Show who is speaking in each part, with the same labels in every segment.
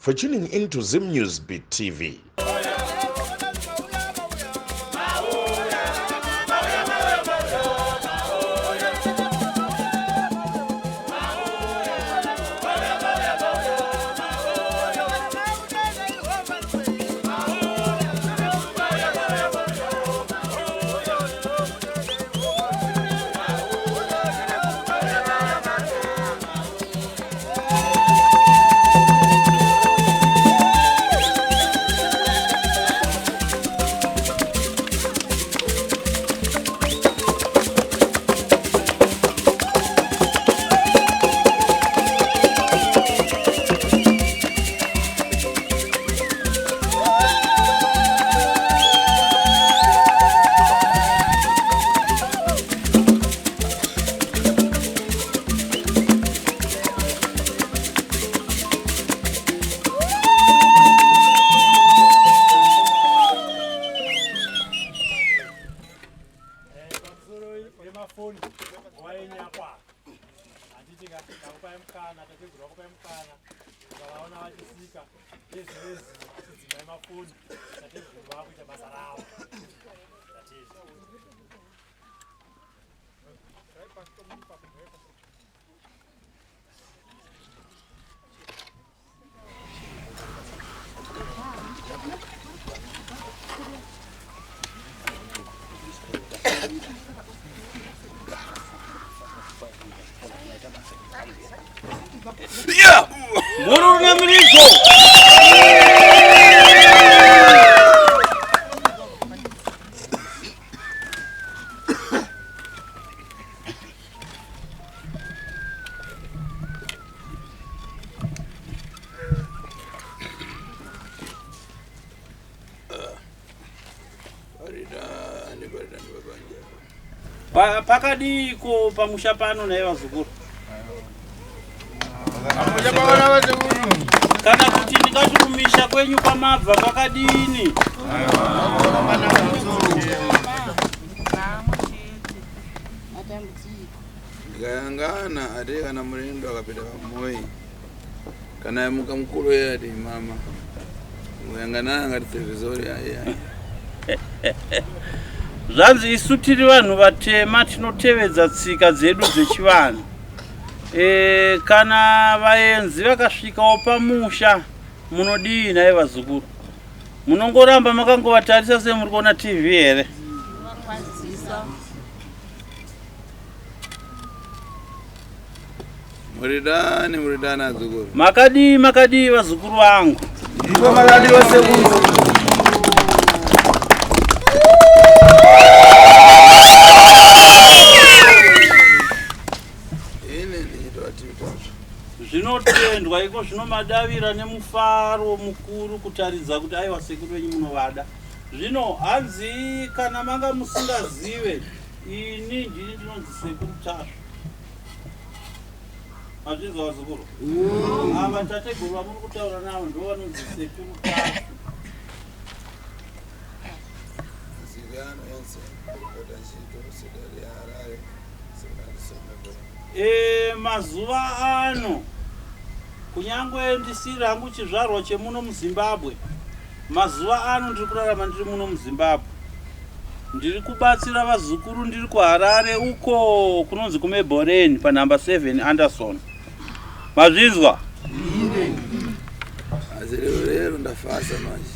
Speaker 1: for tuning in to Zim News Beat TV.
Speaker 2: Pamusoro yemafoni wainyakwa handiti kakupai mukana tateguru vakupai mukana ukavaona vachisika izvezvi vachidzimai mafoni tateguru vakuita basa ravo tatizvi.
Speaker 3: Yeah! Mhururu nemiridzo! Pakadiiko pamusha pano nhai vazukuru? Kana kuti ndingati kumisha kwenyu kwamabva kwakadini?
Speaker 4: Ndikayangana ati kana murindo akapinda pamoyi kana yamuka mukuru iye ati mama muyangana angati televizori aiya.
Speaker 3: Zvanzi isu tiri vanhu vatema tinotevedza tsika dzedu dzechivanhu. E, kana vaenzi vakasvikawo pamusha munodii nhai vazukuru? Munongoramba makangovatarisa semuri kuona TV here?
Speaker 4: Muridani muridani adzukuru.
Speaker 3: Makadii makadii vazukuru vangu?
Speaker 4: Ndipo makadiwa sekuru. Ine ndichitwa titwa.
Speaker 3: Zvinotendwa iko zvino madavira nemufaro mukuru kutaridza kuti aiwa sekuru venyu munovada. Zvino hanzi kana manga musingazive ini ndini ndinonzi sekuru Tasvu. Mazvinzwa vazukuru? Ava tateguru vamuri kutaura navo ndo vanonzi sekuru Tasvu. E, mazuva ano kunyangwe ndisiri hangu chizvarwa chemuno muZimbabwe, mazuva ano ndiri kurarama ndiri muno muZimbabwe. Ndiri kubatsira vazukuru ndiri kuHarare uko kunonzi kuMeboreni panhamba 7 Anderson. Mazvinzwa?
Speaker 4: Asi lero lero ndafasa manje.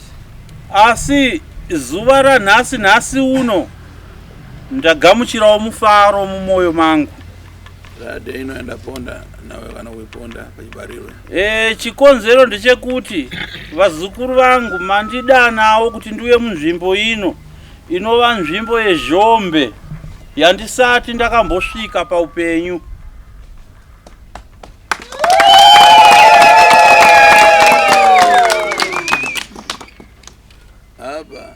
Speaker 3: Asi zuva ranhasi nhasi uno ndagamuchirawo mufaro mumwoyo mangu.
Speaker 4: Radio ino yandaponda nawe kana kuiponda pachibarirwe.
Speaker 3: E, chikonzero ndechekuti vazukuru vangu mandidanawo kuti ndiuye munzvimbo ino inova nzvimbo yezhombe yandisati ndakambosvika paupenyu.
Speaker 4: Apa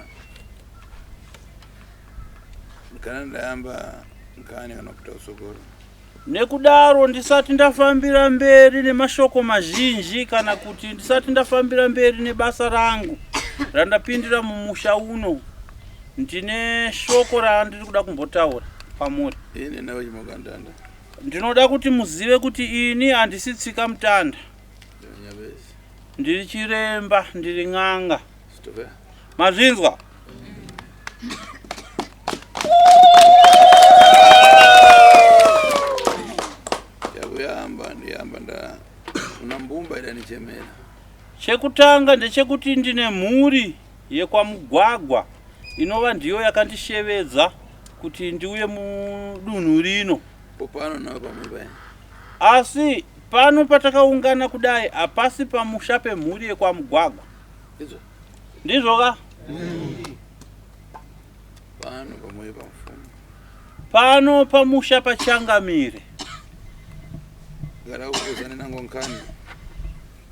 Speaker 4: kana ndayamba nkani kana kupita kusokoro.
Speaker 3: Nekudaro ndisati ndafambira mberi nemashoko mazhinji kana kuti ndisati ndafambira mberi nebasa rangu randapindira mumusha uno, ndine shoko randiri kuda kumbotaura kwamuri.
Speaker 4: Ini nawe chimokandanda.
Speaker 3: Ndinoda kuti muzive kuti ini handisi tsika mutanda. Ndiri chiremba, ndiri n'anga. Mazvinzwa?
Speaker 4: Chakuyamba ndiyamba nda una mbumba idanichemera.
Speaker 3: Chekutanga ndechekuti ndine mhuri yekwaMugwagwa inova ndiyo yakandishevedza kuti ndiuye mudunhu rino.
Speaker 4: Popano nawo pamwe paya.
Speaker 3: Asi pano patakaungana kudai hapasi pamusha pemhuri yekwaMugwagwa.
Speaker 4: Ndizvo.
Speaker 3: Ndizvo ka?
Speaker 4: Pano pamwe pamfumo.
Speaker 3: Pano pamusha paChangamire.
Speaker 4: Gara kukuzana nango nkani.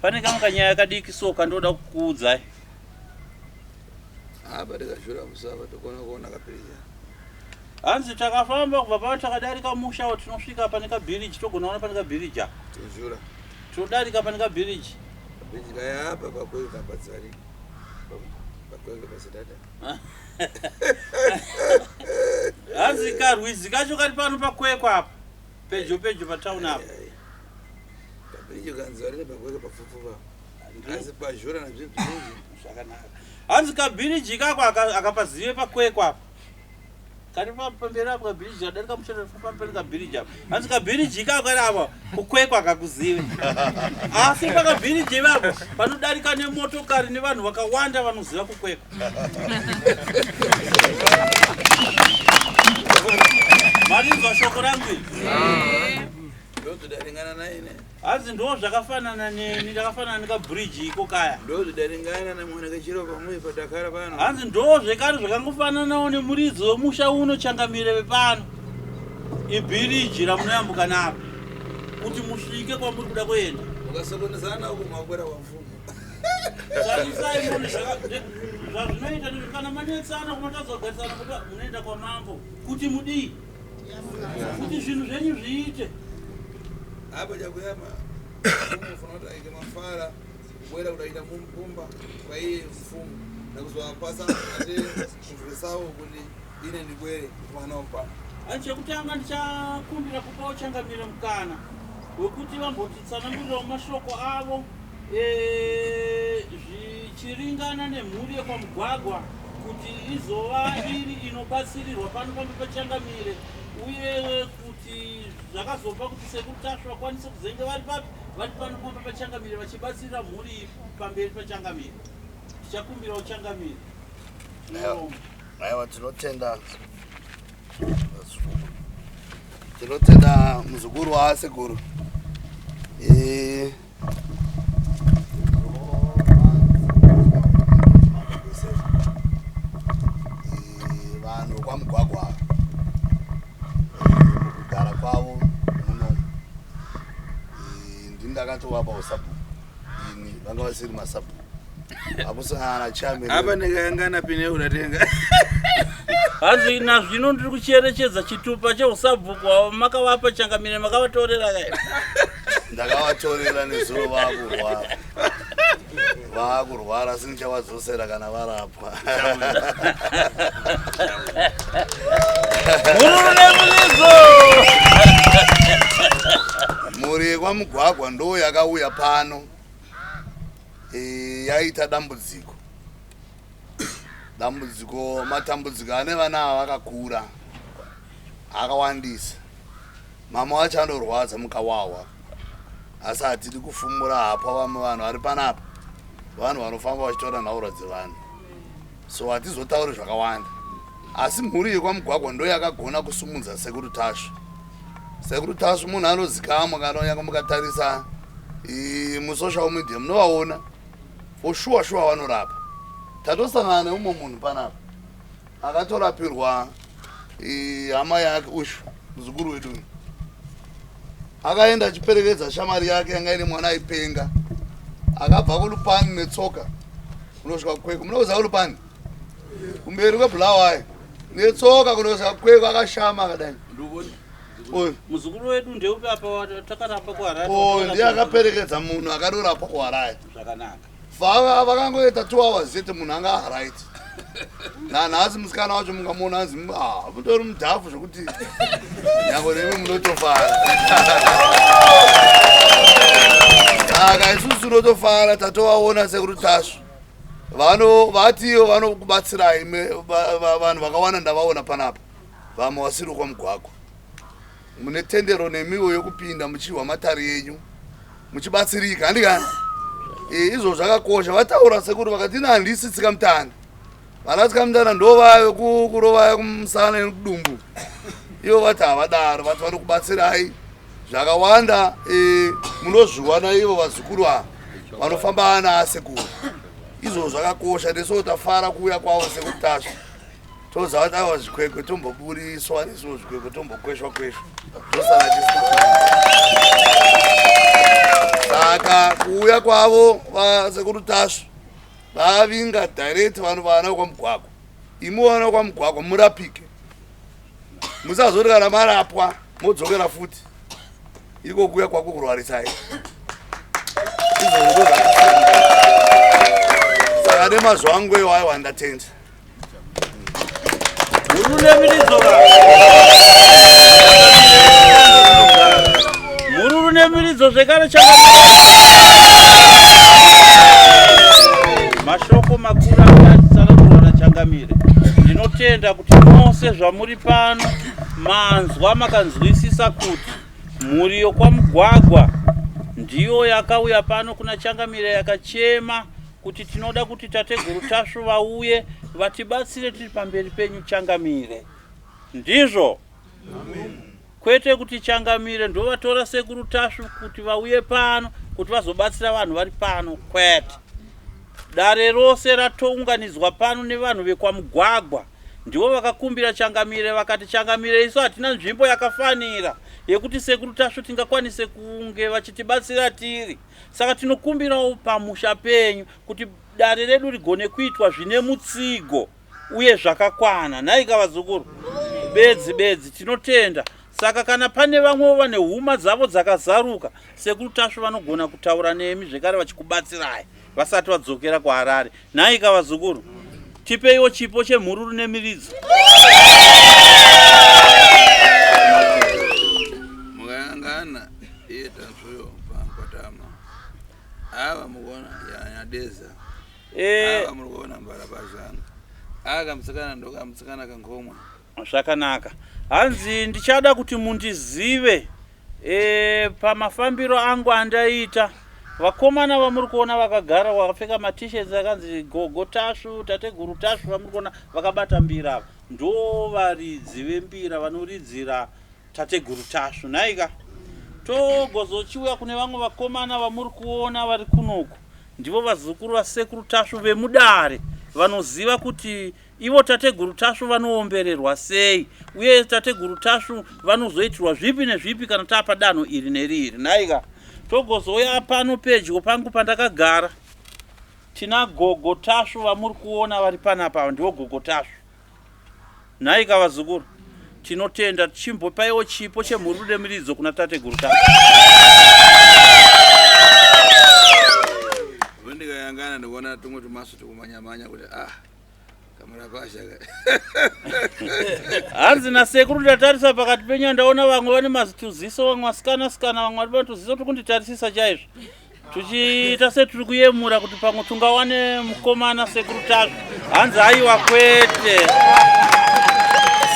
Speaker 3: Pane kamwe kanyaya kadiki so kandoda kukuudzai.
Speaker 4: Apa tikashura musava tokona kuona kapirija.
Speaker 3: Hanzi takafamba kubva pano takadarika musha wa tinosvika pane kabhiriji togona kuona pane kabhiriji apa.
Speaker 4: Tozvura.
Speaker 3: Tinodarika pane kabhiriji.
Speaker 4: Kabhiriji kaya apa pakweka patsari. Pakweka pasidada.
Speaker 3: Hanzi karwizi kacho kari pano pakwekwa apa. Pedyo pedyo patown apa.
Speaker 4: Kabhiriji kanzi varine pakweka pafufu pa. Asi pazhura nazvibhiriji.
Speaker 3: Zvakanaka. Hanzi kabhiriji kako akapazive pakwekwa apa. Kari pamberi apo kabhiriji kadarika muchero pamberi kabhiriji apo. Hanzi kabhiriji ikako kari apo kukwekwa kakuzive. Asi pakabhiriji ipapo panodarika nemotokari nevanhu vakawanda vanoziva kukwekwa. Marinzwa shoko rangu iri?
Speaker 4: Ndotodaringana naine.
Speaker 3: Hanzi ndo zvakafanana neni, ndakafanana nekabridge iko kaya.
Speaker 4: Ndozvidaringana nemwana kechiro pamwe patakara pano.
Speaker 3: Hanzi ndo zvekare zvakangofananawo nemuridzi wemusha uno changamire vepano. Ibhiriji ramunoyambuka naro kuti musvike kwamuri kuda kuenda.
Speaker 4: Mukasokonezana uko makwera kwamfumo.
Speaker 3: Tarisai muone zvazvinoita kana manetsana kumatadza kugarisana kuba munoenda kwamambo kuti mudii kuti zvinhu zvenyu zviite
Speaker 4: apa chakuyama mufana kuti aike mafara kubwera kuti aita mumba kwaiye mfumu nakuzovapasa ate mvurisawo kuti ine ndikwere mwana wopano
Speaker 3: Chekutanga ndichakumbira kupawo changamire mukana wekuti vambotitsanangurirawo mashoko avo eh, zvichiringana nemhuri yekwaMugwagwa kuti izova iri inobatsirirwa pano pamba pachangamire uye kuti zvakazopa kuti sekuru Tasvu vakwanise kuzenge vari papi vari pano pamba pachangamire vachibatsirira mhuri iyi pamberi pachangamire. Tichakumbirawo changamire.
Speaker 5: Aiwa, tinotenda tinotenda muzukuru waasekuru. Eh, vanhu kwamugwagwa mukugara kwavo muno ndini ndakatovapa usabhuku ini, vanga vasiri masabhuku akusangana chairman.
Speaker 4: Apa ndikayangana pine unatenga.
Speaker 3: Hanzi nazvino ndiri kucherechedza chitupa cheusabhuku hwavo makavapa changamire, makavatorera kai?
Speaker 5: Ndakavatorera nezuro vakurwara, vakurwara, asi ndichavadzosera kana varapwa.
Speaker 3: Mururu nemuridzo.
Speaker 5: Mhuri yekwamugwagwa ndo yakauya pano yaita dambudziko dambudziko matambudziko ane vana ava vakakura akawandisa. Mama wacho anorwadza mukawawa, asi hatidi kufumura hapa. Vamwe vanhu vari panapa vanhu vanofamba vachitora nhaurwa dzevanhu, so hatizotauri zvakawanda. Asi mhuri yekwamugwagwa ndo yakagona kusumudza sekuru Tasvu. Sekuru Tasvu munhu anozikamwa, kana nyanga mukatarisa musocial media munovaona for sure sure vanorapa. Tatosangana neumwe munhu panapa akatorapirwa hama yake. Ushu muzukuru wedu uyu akaenda achiperekedza shamwari yake yanga ine mwana aipenga, akabva kuLupane netsoka kunosvika Kwekwe. Munoziva kuLupane kumberi kweBulawayo, netsoka kunosvika Kwekwe akashama akadai uyu.
Speaker 3: Muzukuru wedu ndeupi apa takarapa kuHarare?
Speaker 5: Uyu ndiye akaperekedza munhu akanorapwa kuHarare.
Speaker 3: Zvakanaka.
Speaker 5: Vakangoita 2 hours chete, munhu anga alright. Nanhasi musikana wacho mungamuona, anzi ah, mutori mudhafu zvokuti nyange nemi munotofara. Saka isusu tinotofara tatovaona sekuru Tasvu. Vano vatiyo vanokubatsirai vanhu vakawanda ndavaona panapa. Vamwe vasiri kwamugwagwa. Mune tendero nemiwo yokupinda muchihwa matare enyu muchibatsirika handikani? E, izvo zvakakosha. Vataura sekuru vakati ina handisi tsikamutanda. Vana tsikamutanda ndovaya vekurovaya kumusana nekudumbu. Ivo vati havadaro, vati vanokubatsirai zvakawanda e, munozviwana ivo vazukuru ava vanofamba ana asekuru. Izvo zvakakosha nesuwo tafara kuuya kwavo sekuru Tasvu. Toziva kuti aiwa zvikwekwe tomboburiswa nesuwo zvikwekwe tombokweshwa kweshwa tosara tisina. Saka kuuya kwavo vasekuru Tasvu vavinga direct vanhu vana kwamugwagwa. Imi vana kwamugwagwa murapike. Musazoti kana marapwa modzokera futi. Iko kuuya kwako kurwarisai. Izvozvo saka nemazuva angu iwayo aiwa ndatenda.
Speaker 3: Mhururu nemiridzo zvekare chaka mashoko makuru akatsanangurwa nachangamire. Ndinotenda kuti mose zvamuri pano manzwa makanzwisisa kuti mhuri yokwamugwagwa ndiyo yakauya pano kuna changamire yakachema kuti tinoda kuti tateguru Tasvu vauye vatibatsire tiri pamberi penyu changamire. Ndizvo? Kwete kuti changamire ndovatora sekuru Tasvu kuti vauye pano kuti vazobatsira vanhu vari pano kwete. Dare rose ratounganidzwa pano nevanhu vekwaMugwagwa ndivo vakakumbira changamire vakati changamire isu hatina nzvimbo yakafanira yekuti sekuru Tasvu tingakwanise kunge vachitibatsira tiri. Saka tinokumbirawo pamusha penyu kuti dare redu rigone kuitwa zvine mutsigo uye zvakakwana. Nhaika vazukuru? Bedzi bedzi tinotenda. Saka kana pane vamwewo vane huma dzavo dzakazaruka, Sekuru Tasvu vanogona kutaura nemi zvekare vachikubatsirai vasati vadzokera kuHarare. Nhaika vazukuru? Tipeiwo chipo chemhururu nemiridzo.
Speaker 4: Mukayangana iye Tasvuyo pakwatama ava mukuona yanyadeza eh. ava muri kuona mbarapazhanga aka musikana ndokamusikana kankomwa
Speaker 3: zvakanaka hanzi ndichada kuti mundizive e, pamafambiro angu andaita vakomana vamuri kuona vakagara vakapfeka matishets akanzi gogo tasvu tateguru tasvu vamuri kuona vakabata mbira ava ndo varidzi vembira vanoridzira Tateguru Tasvu nhaika togozochiuya kune vamwe vakomana vamuri kuona vari kunoku ndivo vazukuru vasekuru Tasvu vemudare vanoziva kuti ivo tateguru Tasvu vanoombererwa sei uye tateguru Tasvu vanozoitirwa zvipi nezvipi kana tapa danho iri neriri nhaika togozouya pano pedyo pangu pandakagara tina gogo Tasvu vamuri kuona vari panapa ndivo gogo Tasvu Nhaika vazukuru, tinotenda tichimbopaiwo chipo chemhururu nemiridzo kuna tateguru ta.
Speaker 4: Ndikayangana ndikuona tumwe tumaso tukumanyamanya kuti ah kamurapasha
Speaker 3: hanzi nasekuru ndatarisa pakati penyu ndaona vamwe vane mazituziso vamwe vasikana sikana vamwe vari patuziso tukunditarisisa chaizvo tuchiita seturi kuyemura kuti pamwe tungawane mukomana sekuru tasvu hanzi aiwa kwete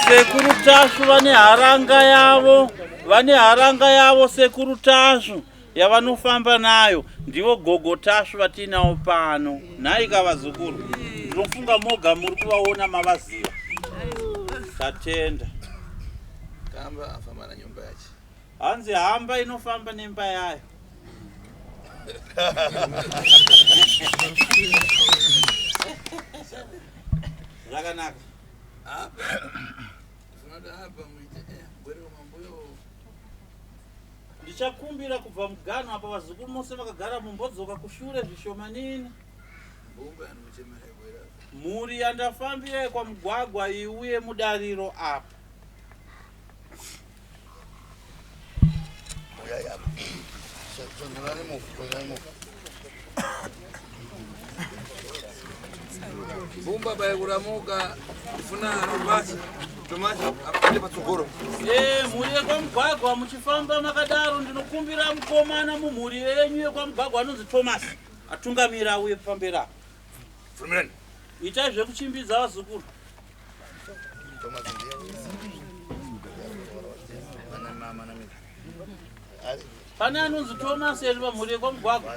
Speaker 3: sekuru tasvu vane haranga yavo vane haranga yavo sekuru tasvu yavanofamba nayo ndivo gogo tasvu vatiinawo pano nhaika vazukuru ndinofunga moga muri kuvaona mavaziva tatenda
Speaker 4: kamba afamba na nyumba yacho
Speaker 3: Hanzi hamba inofamba nemba yayo. Zvakanaka.
Speaker 4: Apa. Zvinoda apa muite eh bwere mambuyo.
Speaker 3: Ndichakumbira kubva mugano apa vazukuru mose vakagara mumbodzoka kushure zvishomanini. Mhuri yandafambira kwamugwagwa iuye mudariro apa.
Speaker 4: Mbumba baikuramuka funa Tomasi Tomasi apinde patsogoro.
Speaker 3: Eh, mhuri yekwamugwagwa muchifamba makadaro ndinokumbira mukomana mumhuri yenyu yekwamugwagwa anonzi Thomas atungamira auye pamberi apa.
Speaker 4: Fumirani.
Speaker 3: Itai zvekuchimbidza vazukuru. Pane anonzi Thomas here pamhuri yekwamugwagwa?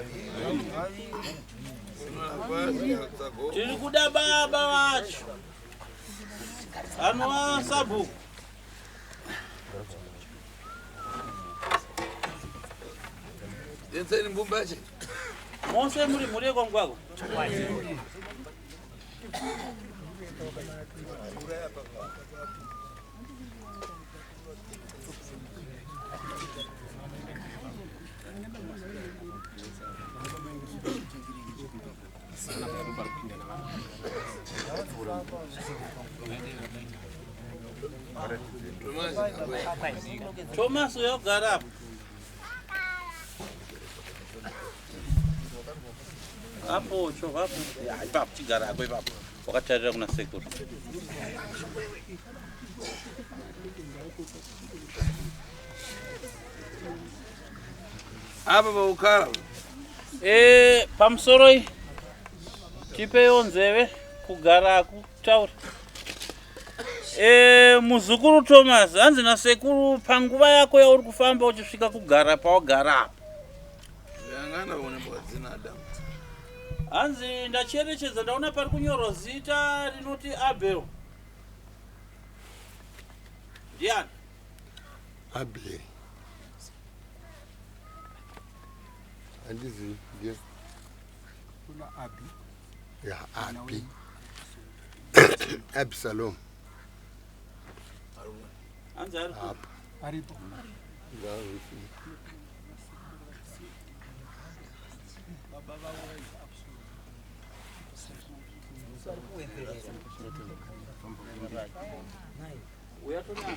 Speaker 3: Tiri kuda baba vacho anova sabhuku.
Speaker 4: Yenseni mbumba yache.
Speaker 3: Mose muri mhuri yekwamugwagwa? Thomas uyogara apo. Apo chovha apo. Ya, ipapo chigara ako ipapo. Wakatarira kuna sekuru.
Speaker 4: Apa paukara.
Speaker 3: Eh, pamusoroi tipeiwo nzeve kugara kutaura. Eh, muzukuru Thomas hanzi nasekuru panguva yako yauri kufamba uchisvika kugara pawagara apa.
Speaker 4: Yangana une mbwadzina Adam.
Speaker 3: Hanzi ndacherechedza ndaona pari kunyorwa zita rinoti Abel. Ndiani?
Speaker 6: Abel. Handizivi ndiye.
Speaker 7: Kuna Abi.
Speaker 6: Ya Abi. Absalom.
Speaker 3: Hanzi ari ku-
Speaker 6: Apa.
Speaker 7: Aripo.
Speaker 3: Uya tona.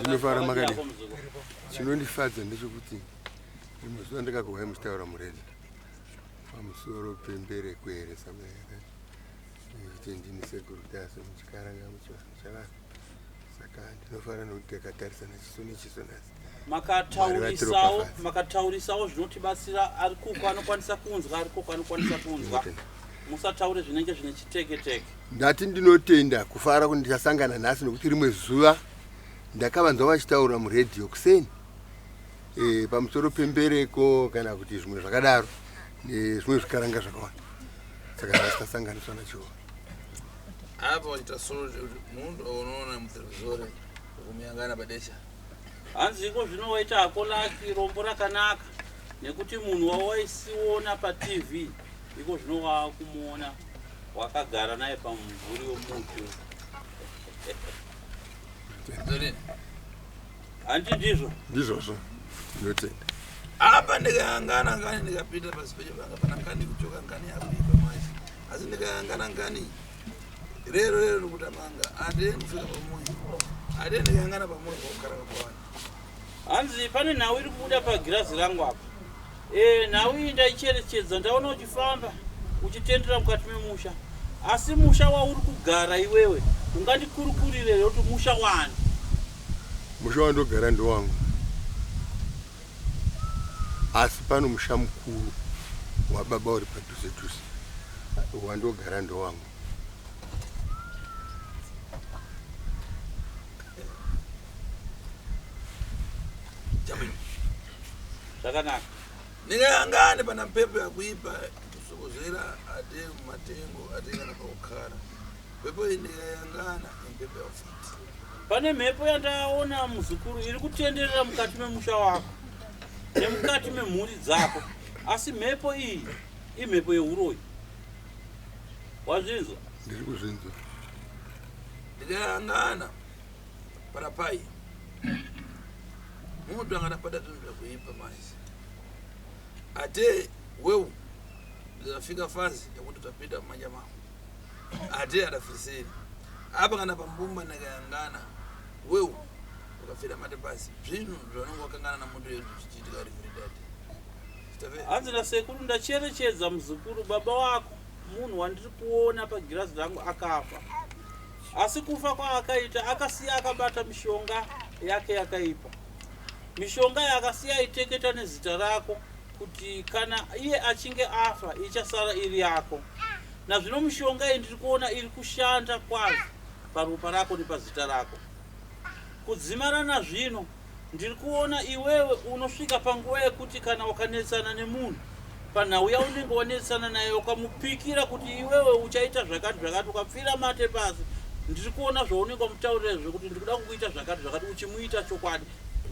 Speaker 6: Ndinofara makadii?
Speaker 3: Yako muzukuru.
Speaker 6: Chinondifadza ndechekuti rimwe zuva ndakakuhwai muchitaura muredhi pamusoro pembereko here samuyaka kuti ndini sekuru taso muchikaranga muchivanhu chavanhu saka ndinofara nokuti takatarisana chiso nechiso nhasi.
Speaker 3: Makataurisawo
Speaker 6: Mwari vatiropafadze.
Speaker 3: makataurisawo zvinotibatsira ari kuko anokwanisa kunzwa ari kuko anokwanisa kunzwa. Musataure zvinenge zvine chiteketeke.
Speaker 6: Ndati ndinotenda kufara kuti ndichasangana nhasi nokuti rimwe zuva ndakavanzwa vachitaura muredhiyo kuseni e, pamusoro pembereko kana kuti zvimwe zvakadaro nezvimwe zvikaranga zvakawanda saka nhasi tasanganiswa nachiona.
Speaker 4: Apa wachita soro kuti munhu unoona mutelevizore kumuyangana padesha.
Speaker 3: Hanzi iko zvino waita hako laki rombo rakanaka nekuti munhu wawaisiona paTV iko zvino waakumuona wakagara naye pamumvuri wemuti.
Speaker 4: Zodini?
Speaker 3: Hanti ndizvo?
Speaker 6: Ndizvozvo ndinotenda.
Speaker 4: Apa ndikayangana ngani ndikapinda pasi pechipanga pana ngani kuchoka ngani yakuipa manje. Asi ndikayangana ngani rero rero ndikutamanga ande ndifika pamoyo. Ande ndikayangana pamoyo pakukara pakwani.
Speaker 3: Hanzi pane nhau iri kubuda pagirazi rangu apa. E, nhau iyi ndaicherechedza ndaona uchifamba uchitendera mukati memusha asi musha wauri kugara iwewe ungandikurukurire here kuti musha wani?
Speaker 6: Musha wandogara ndowangu asi pano musha mukuru wababa uri padhuze dhuze wandogara ndowangu.
Speaker 3: Zvakanaka.
Speaker 4: Ndikayangane pana mpepo yakuipa kusokozera ate mumatengo ate kana pakukara. Mpepo iyi ndikayangana impepo yaufiti.
Speaker 3: Pane mhepo yandaona muzukuru iri kutenderera mukati memusha wako nemukati memhuri dzako asi mhepo iyi imhepo yeuroyi. Wazvinzwa?
Speaker 6: Ndiri kuzvinzwa.
Speaker 4: Ndikayangana parapai. Munhu angana pada zvinhu zvakuipa manje. Ate wewu zafika fazi yakuti utapita mmanja mako ate adafiriseri apa kana pambumba nakayangana wewu ukafira mate pasi zvinhu zvaunenge wakangana namuntu yedu zvichiitika riviridade.
Speaker 3: Hanzi nasekuru ndacherechedza muzukuru baba wako munhu wandiri kuona pagirazi rangu akafa asi kufa kwaakaita akasiya akabata mishonga yake yakaipa mishonga yaakasiya iteketa nezita rako kuti kana iye achinge afa ichasara iri yako nazvino mishonga iyi ndiri kuona iri kushanda kwazvo paropa rako nepazita rako kudzimara nazvino Ndiri kuona iwewe unosvika panguva yekuti kana ukanetsana nemunhu panhau yaunenge wanetsana naye ukamupikira kuti iwewe uchaita zvakati zvakati ukapfira mate pasi ndiri kuona zvaunenge wamutaurira zvekuti ndikuda kukuita zvakati zvakati uchimuita chokwadi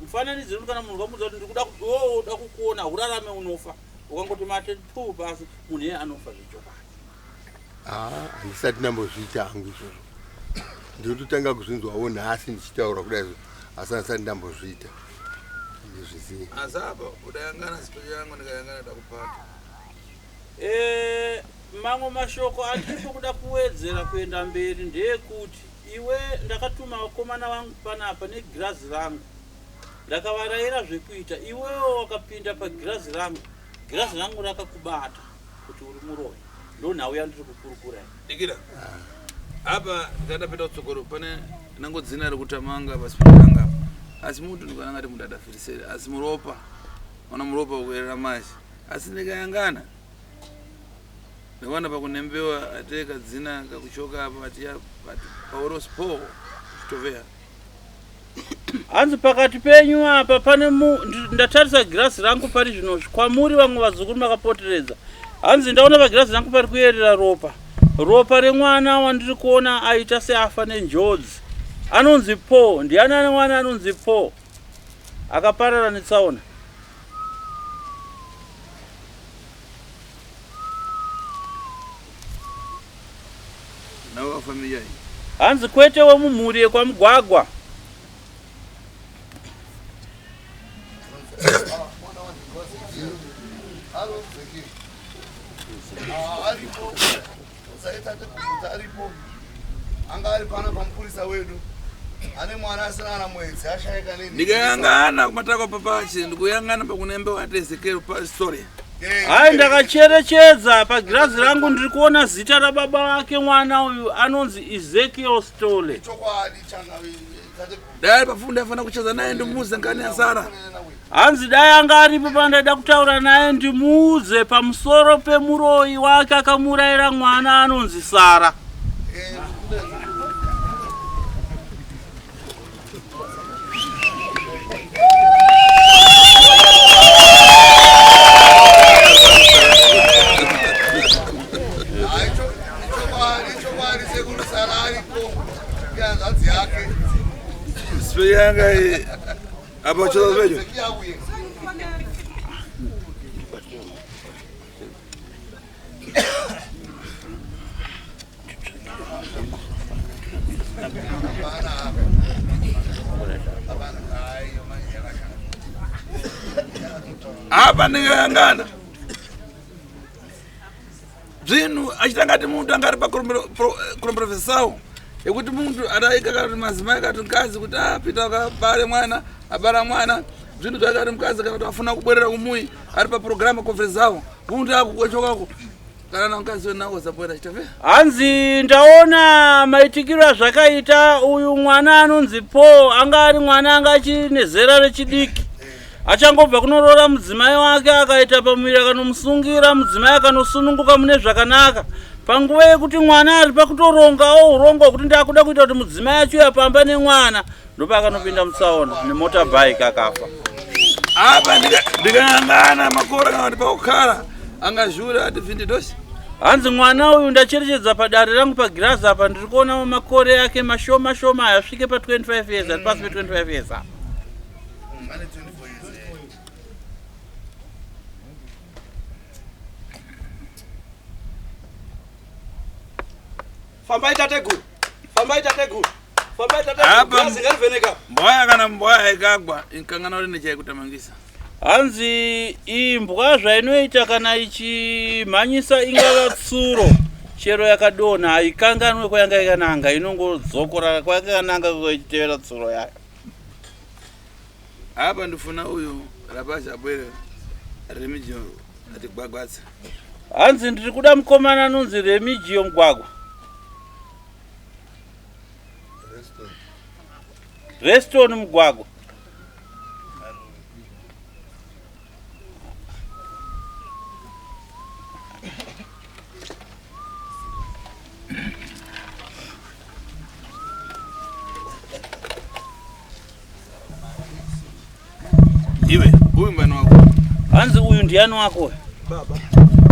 Speaker 3: mufananidzo kana munhu ukamuudza kuti ndikuda iwewe uda kukuona urarame unofa ukangoti mate puu pasi munhu iye anofa zvechokwadi.
Speaker 6: Ah, handisati ndambozviita hangu izvozvo ndinototanga kuzvinzwawo nhasi ndichitaura kudai asi handisati ndambozviita ndizvizive.
Speaker 4: Asi apa udayangana zito yangu ndikayangana dakupata.
Speaker 3: Eh, mamwe mashoko andiripo kuda kuwedzera kuenda mberi ndeyekuti iwe ndakatuma vakomana vangu panapa negirazi rangu ndakavaraira zvekuita iwewo wakapinda pagirazi rangu girazi rangu rakakubata kuti uri muroyi ndonhau yandiri kukurukura iyi.
Speaker 4: Dikira apa ndikadapinda kutsogoro pane nango dzina rekutamanga pasipitanga apa asi mutu ndikananga ti mudadafirisere asi muropa ona muropa ukuyerera mashi asi ndikayangana ndikaona pakunembewa ateka dzina kakuchoka apa atiya pauros po chitovea.
Speaker 3: Hanzi pakati penyu apa pane mu, ndatarisa girazi rangu pari zvino kwamuri vamwe vazukuru makapoteredza. Hanzi ndaona pagirazi rangu pari kuyerera ropa. Ropa remwana wandiri kuona aita seafa nenjodzi. Anonzi Paul. Ndiani ane mwana anonzi Paul? Akaparara netsaona. Hanzi kwete wemumhuri yekwaMugwagwa.
Speaker 5: Anga ari pana pamupurisa wedu ane mwana asina kana mwedzi ashaika nini.
Speaker 4: Ndikayangana kumatako papachi ndikuyangana pakunembe watezekero pastory.
Speaker 3: Hai ndakacherechedza pagirazi rangu ndiri kuona zita rababa vake mwana uyu anonzi Ezekiel Stole.
Speaker 4: Dai pafunda afana kucheza naye ndimuudze ngani yasara.
Speaker 3: Hanzi dai anga aripo pandaida kutaura naye ndimuudze pamusoro pemuroyi wake akamuurayira mwana anonzi Sara.
Speaker 4: Apa ndingayangana zvinhu achitangati muntu anga ari pakuromberofesawo yekuti muntu adaika kana kuti madzimai kana kuti mukadzi kuti apinda ah, akabare mwana abara mwana zvinhu zvake ari mukadzi kana kuti afuna kubwerera kumuyi ari paprograma conference zavo muntu akukochokako kana na mukadzi wenawo zapwera chitafe
Speaker 3: Hanzi ndaona maitikiro azvakaita uyu mwana anonzi Paul anga ari mwana anga achiri nezera rechidiki achangobva kunoroora mudzimai wake akaita pamuviri akanomusungira mudzimai akanosununguka mune zvakanaka panguva yekuti mwana ari pakutorongawo urongwa hwekuti ndakuda kuita kuti mudzimai achiuya pamba nemwana ndopaakanopinda mutsaona nemotorbike akafa.
Speaker 4: Apa ndikangana makore kana kuti pakukhala angazhure ati vindidosi.
Speaker 3: Hanzi mwana uyu ndacherechedza padare rangu pagirazi apa ndiri kuona makore ake mashoma shoma aya asvike pa 25 years ari pasi pe 25 years apa.
Speaker 8: Fambai tateguru. Fambai tateguru. Fambai tateguru.
Speaker 4: Apa
Speaker 8: Girazi ngarivheneka.
Speaker 4: Mbwaya kana mbwaya ikagwa inkangana uri nechaikutamangisa.
Speaker 3: Hanzi imbwa zvainoita kana ichimhanyisa ingava tsuro chero yakadonha haikanganwe kwayanga yakananga inongodzokora kwayanga yakananga ichitevera tsuro yayo.
Speaker 4: Apa ndifuna uyu Rapazha abwere Remigio atigwagwadze.
Speaker 3: Hanzi ndiri kuda mukomana anonzi Remigio Mugwagwa. Reston Mugwagwa.
Speaker 4: Iwe, uyu mbani wako?
Speaker 3: Hanzi uyu ndiani wako?
Speaker 7: Baba.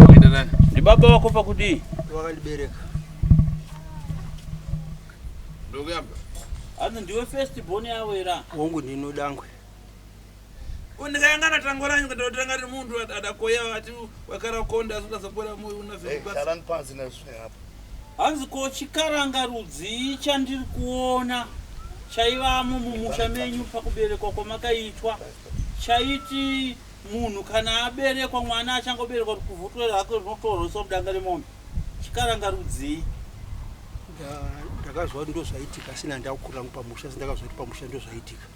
Speaker 4: Waita nani?
Speaker 3: Ndi baba wako pakudii?
Speaker 7: Wakandibereka.
Speaker 4: Ndokuyamba.
Speaker 3: Hanzi ndiwe first born yavo here?
Speaker 7: Hongu ndino dangwe.
Speaker 4: Ndikayangana tango ranyu kuti ngati munthu adakoya ati wakara konda asi utasapora moyo una
Speaker 5: Hey, hlalani phansi neswing apha.
Speaker 3: Hanzi ko chikaranga rudzii chandiri kuona chaivamo mumusha menyu pakuberekwa kwamakaitwa chaiti munhu kana aberekwa mwana achangoberekwa kuti kuvhutwe rake rinotorweswa mudanga remombe chikaranga rudzii
Speaker 7: Ndakazwa kuti ndozvaitika asi handina kukura pamusha asi ndakazwa kuti pamusha ndozvaitika.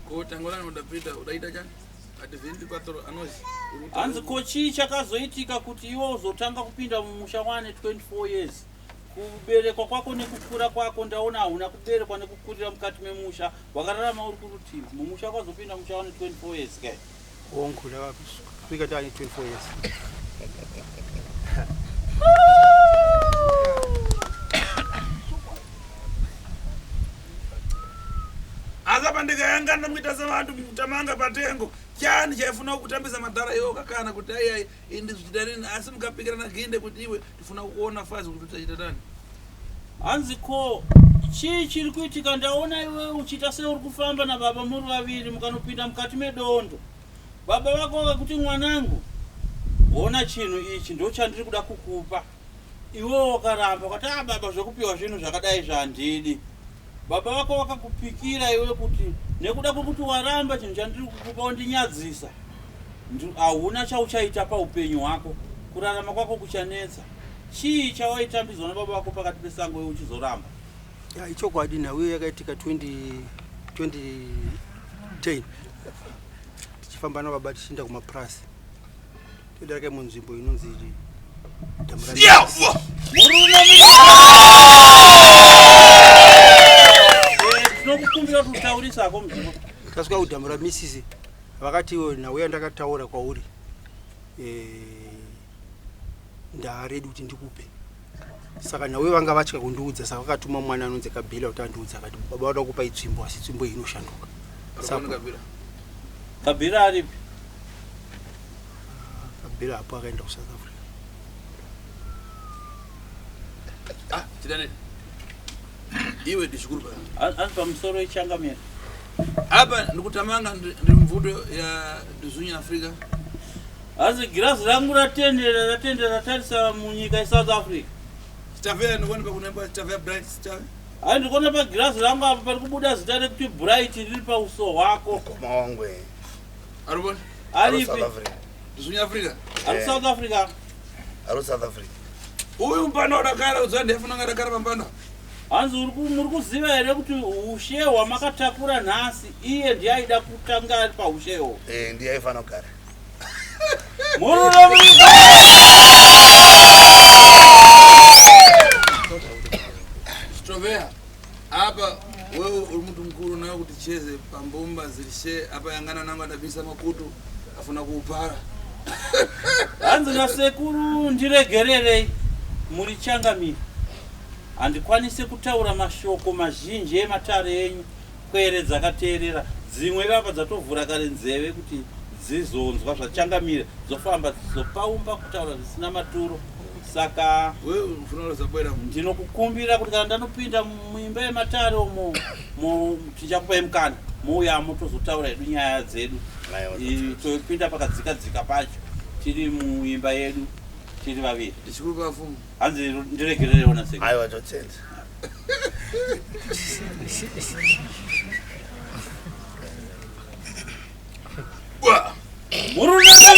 Speaker 4: Ko tango ranyu udapita udaita chani? Ati 24 anozi.
Speaker 3: Hanzi ko chii chakazoitika kuti iwe uzotanga kupinda mumusha wane 24 years kuberekwa kwako nekukura kwako ndaona hauna kuberekwa nekukurira mukati memusha wakararama uri kurutivi mumusha kwazopinda musha wane 24 years ke
Speaker 7: Hongu ndakasvika ndane 24 years.
Speaker 4: Asi apa ndikayangana muita sevantu mutamanga patengo chani chaifuna kutambisa madhara iwo kakana kuti ai ai indi zvichita nini asi mukapikirana ginde kuti iwe tifuna kuona fazi kuti uchaita nani.
Speaker 3: Hanzi ko chii chiri kuitika ndaona iwe uchiita seuri kufamba nababa muri vaviri mukanopinda mukati medondo baba vako vakakuti mwanangu hona chinhu ichi ndochandiri kuda kukupa iwewo wakaramba ukati a baba zvekupiwa zvinhu zvakadai zvandidi baba vako vakakupikira iwe kuti nekuda kwekuti waramba chinhu chandiri kukupa wandinyadzisa hauna chauchaita paupenyu hwako kurarama kwako kuchanetsa chii chawaitambidzwa nababa vako pakati pesango iwe uchizoramba
Speaker 7: Ya, ichokwadi nhau iyo yakaitika 20 2010 tichifamba nababa tichienda kumapurasi todarika imwe nzvimbo inonzi dhamu ra
Speaker 3: Tinokukumbira kuti utaurisa hako mudzimba.
Speaker 7: Tasvika kudhamu raMisisi vakati iwe nhau yandakataura kwauri eh, ndaaredi kuti ndikupe saka nhau vanga vatya kundiudza saka vakatuma mwana anonzi Kabila kuti andiudza akati baba vada kupa itsvimbo asi tsvimbo iyi inoshanduka
Speaker 4: Arikuona Kabila.
Speaker 3: Kabila aripi?
Speaker 7: Kabila apo akaenda kuSouth Africa.
Speaker 4: Ah, chidane. Iwe ndishukuru pa.
Speaker 3: Asi pamusoro ichangamira.
Speaker 4: Apa ndikutamanga ndi mvuto ya Zunya Africa.
Speaker 3: Asi girazi rangu ratendera ratendera ratarisa munyika yeSouth Africa.
Speaker 4: Chitavera ndikuona pakunemba Chitavera Bright Chitave.
Speaker 3: Hayi ndikuona pagirazi rangu apa pari kubuda zita rekuti Bright riri pauso hwako.
Speaker 5: Mukoma wangu eh.
Speaker 4: Arikuona?
Speaker 5: Ari South
Speaker 3: Aripi?
Speaker 5: Africa.
Speaker 4: Zunya Africa.
Speaker 3: Ari South Africa.
Speaker 5: Ari South Africa.
Speaker 4: Uyu mpano udakara udzwa ndefuna ngadakara pambano.
Speaker 3: Hanzi muri kuziva here kuti ushe hwamakatakura nhasi iye ndiye aida kutanga ari pausheho.
Speaker 5: Eh, ndiye aifanira kugara.
Speaker 3: Murume
Speaker 4: Strovea. Apa wewe uri muntu mukuru nawe kuti cheze pambomba zirishe apa yangana nangu adabisa makutu afuna kuupara.
Speaker 3: Hanzi nasekuru ndiregererei muri changamire. Handikwanise kutaura mashoko mazhinji ematare enyu pwere dzakateerera dzimwe vapa dzatovhura kare nzeve kuti dzizonzwa zvachangamire dzofamba dzizopaumba kutaura zvisina maturo saka
Speaker 4: Wewe ufuna kuzabwera
Speaker 3: ndinokukumbira kuti kana ndanopinda muimba yematare umo tichakupai mukana mouyamo tozotaura hedu nyaya dzedu.
Speaker 5: Aiwa,
Speaker 3: Topinda pakadzika dzika pacho tiri muimba yedu tiri vaviri.
Speaker 4: Ndishukuru pafumu.
Speaker 3: Hanzi ndiregererewo nasekuru.
Speaker 5: Aiwa, totenda.
Speaker 3: Muridzai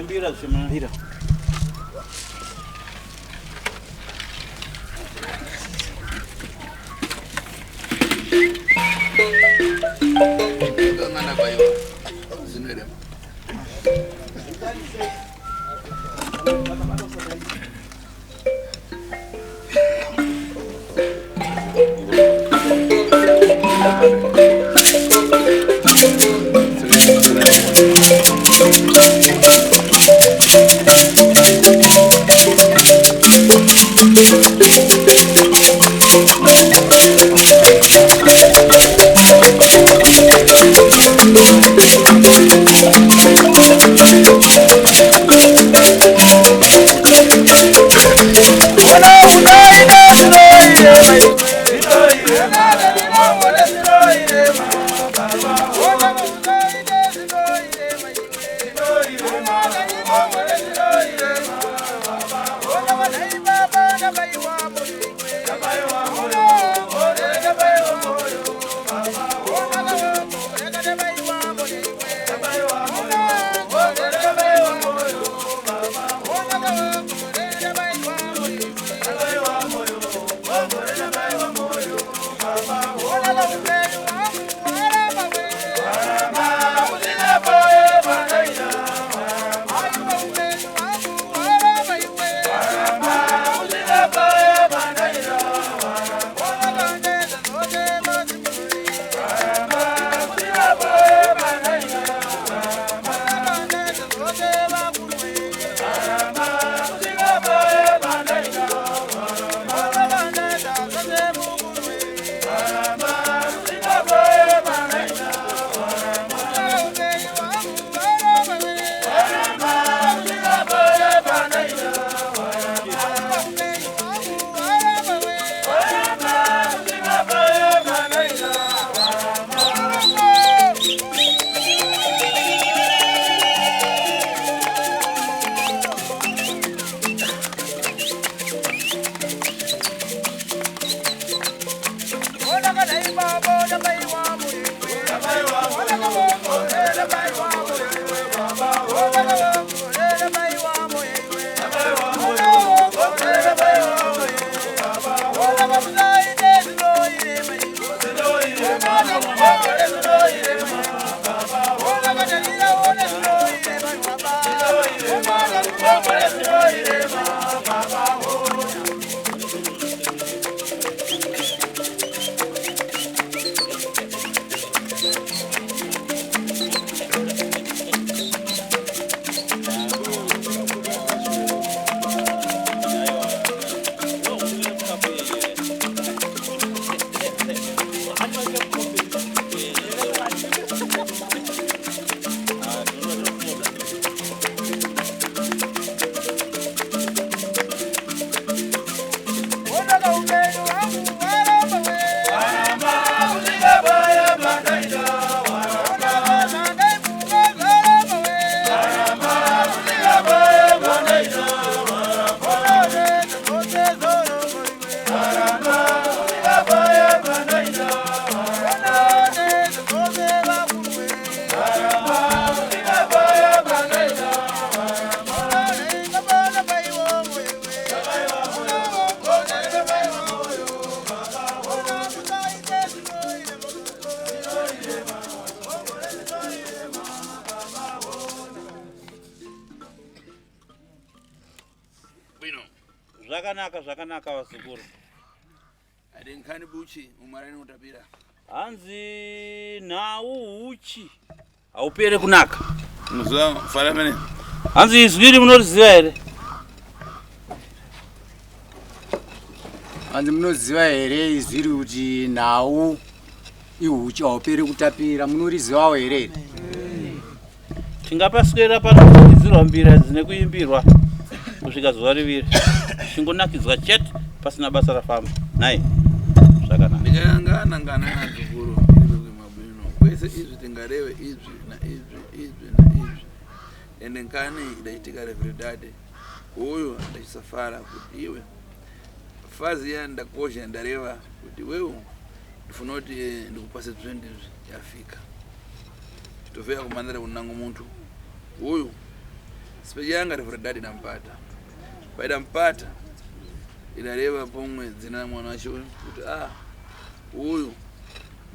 Speaker 3: mbira zvimwe. Zvakanaka zvakanaka vazukuru.
Speaker 4: Adenkani buchi umarani utapira.
Speaker 3: Hanzi nhau huchi haupere kunaka.
Speaker 4: Muzuva fara mene.
Speaker 3: Hanzi izwi iri munoriziva here?
Speaker 9: Hanzi munoziva here izwi iri kuti nhau ihuchi hauperi kutapira munorizivawo here iri?
Speaker 3: Tingapaswera panokuidzirwa mbira dzine kuimbirwa kusvika zuva riviri chingonakidzwa chete pasina basa rafamba nhai zvakanaka.
Speaker 4: Ndikayangana ngana nazukuru mabwino kwese izvi tingareve izvi na izvi izvi na izvi ende nkani idachitika reveridade uyu ndachisafara kuti iwe fazi ya ndakozha ndareva kuti wewe Ndifuna kuti ndikupase bzinthu izvi yafika. Chitofika kumandira kunango munthu uyu sipeji yanga rivura inampata paidampata idareva pomwe dzina la mwana wacho uyu kuti ah uyu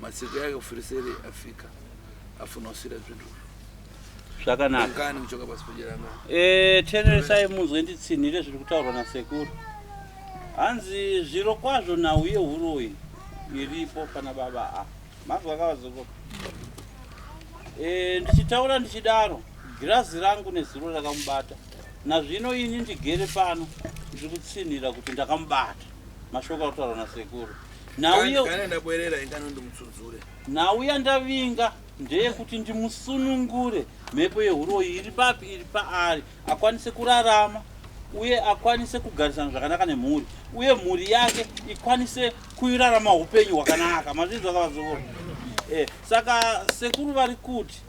Speaker 4: masiku yake kufiriseri afika afuna usira bzinthu
Speaker 3: Zvakanaka.
Speaker 4: Kani kuchoka pasi pejeranga.
Speaker 3: E, teereresai munzwe nditsinhire zviri kutaurwa nasekuru. Hanzi zviro kwazvo nhau yehuroyi iripo pana baba a. Manzwa ka vazukuru? E, ndichitaura ndichidaro girazi rangu nezuro rakamubata. Nazvino ini ndigere pano ndiri kutsinhira kuti ndakamubata. Mashoko ari kutaurwa nasekuru. Nhau ye
Speaker 4: Kana ndabwerera ingano ndimutsudzure.
Speaker 3: Nhau yandavinga ndeyekuti ndimusunungure mhepo yehuroyi iri papi iri paari akwanise kurarama uye akwanise kugarisana zvakanaka nemhuri uye mhuri yake ikwanise kuirarama upenyu hwakanaka mazvinzwa kavazukuru eh, saka sekuru vari kuti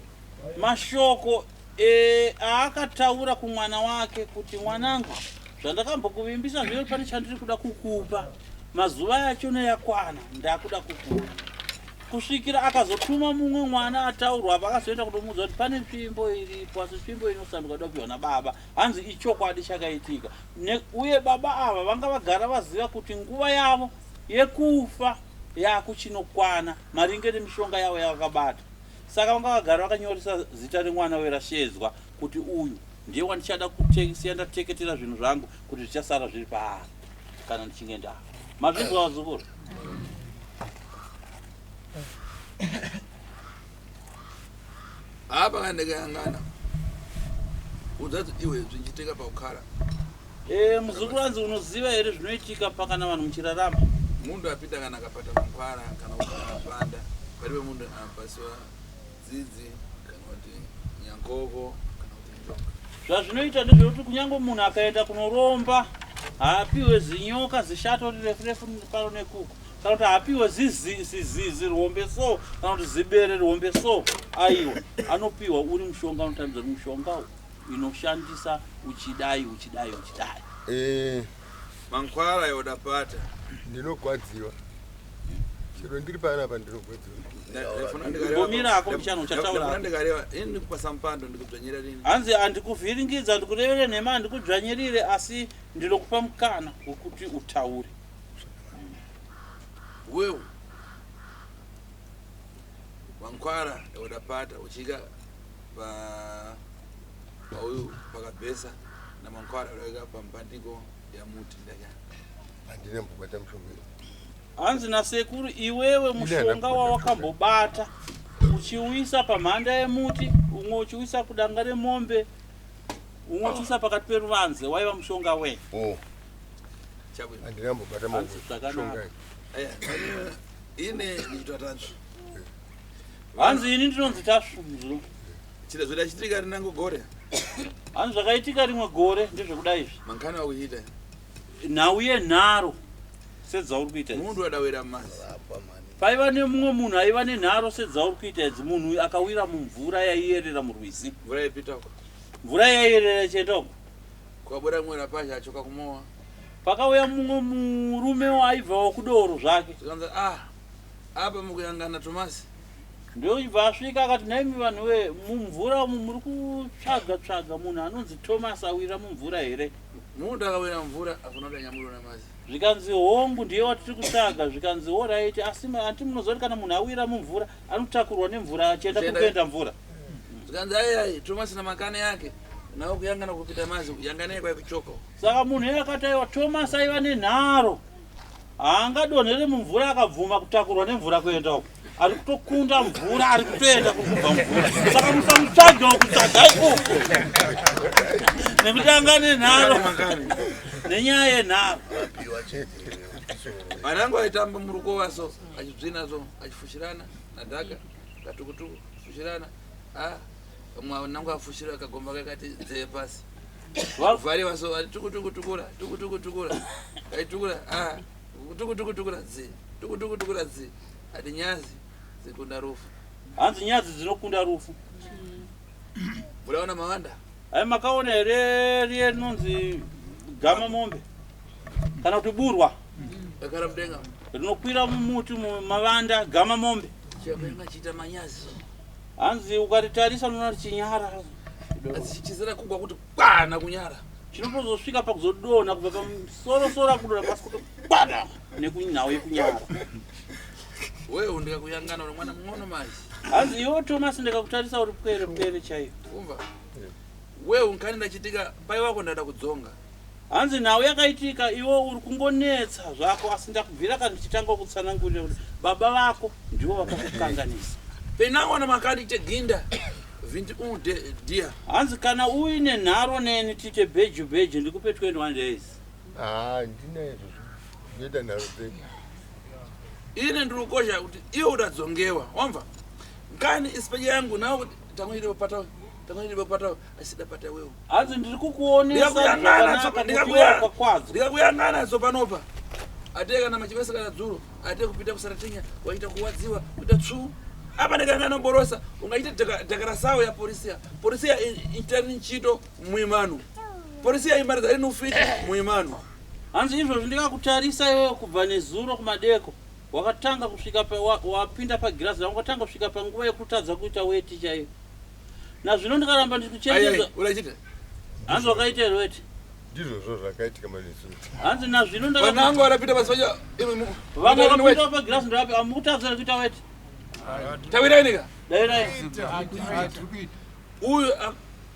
Speaker 3: mashoko eh, aakataura kumwana wake kuti mwanangu zvandakambokuvimbisa zviro pane chandiri kuda kukupa mazuva yachona yakwana ndakuda kukupa kusvikira akazotuma mumwe mwana ataurwa apa akazoenda kutomuudza kuti pane tsvimbo iripo asi tsvimbo inosanduka kuda kupiwa nababa hanzi ichokwadi chakaitika uye baba ava vanga vagara vaziva kuti nguva yavo yekufa yakuchinokwana maringe nemishonga yavo yavakabata saka vanga vagara vakanyoresa zita remwana werashedzwa kuti uyu ndiye wandichada kusiya ndateketera zvinhu zvangu kuti zvichasara zviri paari kana ndichinge ndafa mazvinzwa vazukuru
Speaker 4: Apa kana ndikayangana udzati iwe zvichiitika pakukhala.
Speaker 3: E, muzukuru anzi unoziva here zvinoitika pakana vanhu muchirarama?
Speaker 4: Mundu apita kana akapata mankwara kana kuti akapanda palibe mundu apasiwa dzidzi kana kuti nyankoko kana kuti njoka.
Speaker 3: Zvazvinoita ndezvekuti kunyange munhu akaenda kunoromba haapiwe zinyoka zishato rirefu refu pano nekuku kana kuti haapiwe zizizi rihombe so kana kuti zibere rihombe so aiwa anopiwa uri mushonga unotambidza kuti mushonga inoshandisa uchidai uchidai uchidai.
Speaker 6: Eh.
Speaker 4: Mankwara yodapata.
Speaker 6: Ndinogwadziwa. Chero ndiri panapa ndinogwadziwa.
Speaker 3: Mbomira hako mbichana uchataura.
Speaker 4: Ndikareva ini ndikupasa mpando ndikudzvanyira rini.
Speaker 3: Hanzi handikuvhiringidza handikurevere nhema handikudzvanyirire asi ndinokupa mukana wekuti utaure.
Speaker 4: Wewe mankwara yodapata uchika pa pauyu pakabhesa namankwara yodawika pampandiko yamuti ndaka.
Speaker 6: Handina mbobata mushonga.
Speaker 3: Hanzi nasekuru iwewe mushonga wawakambobata uchiuisa pamhanda yemuti umwe uchiuisa kudanga remombe umwe uchiuisa pakati peruvanze waiva mushonga wei?
Speaker 6: Oh. Handina mbobata mushonga.
Speaker 4: Ine ndichitwa Tasvu.
Speaker 3: Hanzi ini ndinonzi Tasvu muzukuru.
Speaker 4: Chiro zvidachitika rinango gore.
Speaker 3: Hanzi zvakaitika rimwe gore ndezvekuda izvi.
Speaker 4: Mankani wakuchiita.
Speaker 3: Nhau yenharo sedzauri kuita idzi.
Speaker 4: Mundu adawira mazi.
Speaker 3: Paiva nemumwe munhu aiva nenharo sedzauri kuita idzi. Munhu uyu akawira mumvura yaiyerera murwizi.
Speaker 4: Mvura yaipita uko.
Speaker 3: Mvura yaiyerera ichienda uko.
Speaker 4: Kwabuda mumwe rapazha achoka kumowa.
Speaker 3: Pakauya mumwe murumewo aibvawo kudoro zvake.
Speaker 4: Zvikanzi ah apa mukuyangana Tomasi.
Speaker 3: Ndochibva asvika akati nhaimi vanhu wee mumvura umu muri kutsvaga tsvaga munhu anonzi Thomas awira mumvura here?
Speaker 4: Munhu akawira mumvura afuna kuti anyamurwe namazi.
Speaker 3: Zvikanzi hongu ndiye watiri kutsvaga zvikanzi horaiti asi anti munoziva kuti kana munhu awira mumvura anotakurwa nemvura achienda kuri kuenda mvura.
Speaker 4: Zvikanzi ai ai Thomas namakane yake nawo kuyangana kupita mazi yanganai kwai kuchoko.
Speaker 3: Saka munhu iye akati aiwa Thomas aiva nenharo. Haangadonhere mumvura akabvuma kutakurwa nemvura kuenda uko. Ari kutokunda mvura ari kutoenda kuri kubva mvura. Saka musamutsvage uku tsvagai uko. Nekuti anga nenharo. Nenyaya yenharo.
Speaker 4: Vanangu vaitamba murukova so achidzvina so achifushirana nadhaka katukutuku fushirana ah mwanangu afushira kagomba kakati dzee pasi vhariwa so ati tuku tuku tukura tuku tuku tukura aitukura ah tuku tuku tukura dzi tuku tuku tukura dzi ati nyazi dzikunda rufu
Speaker 3: hanzi nyazi dzinokunda rufu
Speaker 4: mudaona mawanda
Speaker 3: Hai makaona here riye rinonzi gama mombe kana kuti burwa
Speaker 4: rakara mudenga
Speaker 3: Rinokwira mumuti mumavanda gama mombe.
Speaker 4: Chakuyanga chiita manyazi.
Speaker 3: Hanzi ukaritarisa unoona richinyara.
Speaker 4: Asi chizera kugwa kuti kwana kunyara.
Speaker 3: Chinotozosvika pakuzodonha kubva pamusorosoro akudonha pasi kuti kwana nekunhau yekunyara.
Speaker 4: Wewe ndikakuyangana uri mwana mung'ono manje.
Speaker 3: Hanzi iwe Thomas ndikakutarisa uri pwere pwere chaiyo.
Speaker 4: Umva. Wewe unkani ndachitika pai wako ndada kudzonga.
Speaker 3: Hanzi nhau yakaitika iwe uri kungonetsa zvako asi ndakubvira kana ndichitanga kutsanangurira kuti baba vako ndivo vakakukanganisa.
Speaker 4: Penango na makadi teginda 21 de dia.
Speaker 3: Hanzi kana uine nharo neni tiite bheju bheju ndikupe 21 days.
Speaker 6: Ah, ndina izvozvo. Ndoita nharo dzedu.
Speaker 4: Ine ndiri kukosha kuti iwe utadzongewa. Wamva? Nkani isipeje yangu nawo kuti tangoite pata tangoite pata asida pata wewe.
Speaker 3: Hanzi ndiri kukuonesa zvakanaka kuti kwadzo.
Speaker 4: Ndikakuyangana tsopanopa. Ate kana machivesa kana dzuro, ate kupita kusaratinya, waita kuwadziwa, kuita tsvu. Apa ndikangana borosa, ungaita dekarasawo ya polisia. Polisia intani nchito muimano. Polisia imariza ino fit muimano.
Speaker 3: Hanzi izvozvi ndikakutarisa iwewe kubva nezuro kumadeko wakatanga kusvika pa, wa, wapinda pagirazi rangu wakatanga kusvika panguva yekutadza kuita weti chaiyo. Nazvino ndikaramba ndichikuchenjedza.
Speaker 4: Urachita.
Speaker 3: Hanzi wakaita here weti?
Speaker 6: Ndizvozvo zvakaitika manezuro.
Speaker 3: Hanzi nazvino
Speaker 4: ndaka Vanangu varapita pasi pacho.
Speaker 3: Vamwe vakapinda pagirazi ndapi amukutadza kuita weti?
Speaker 4: Tawirai nika.
Speaker 3: Dairai.
Speaker 4: Uyu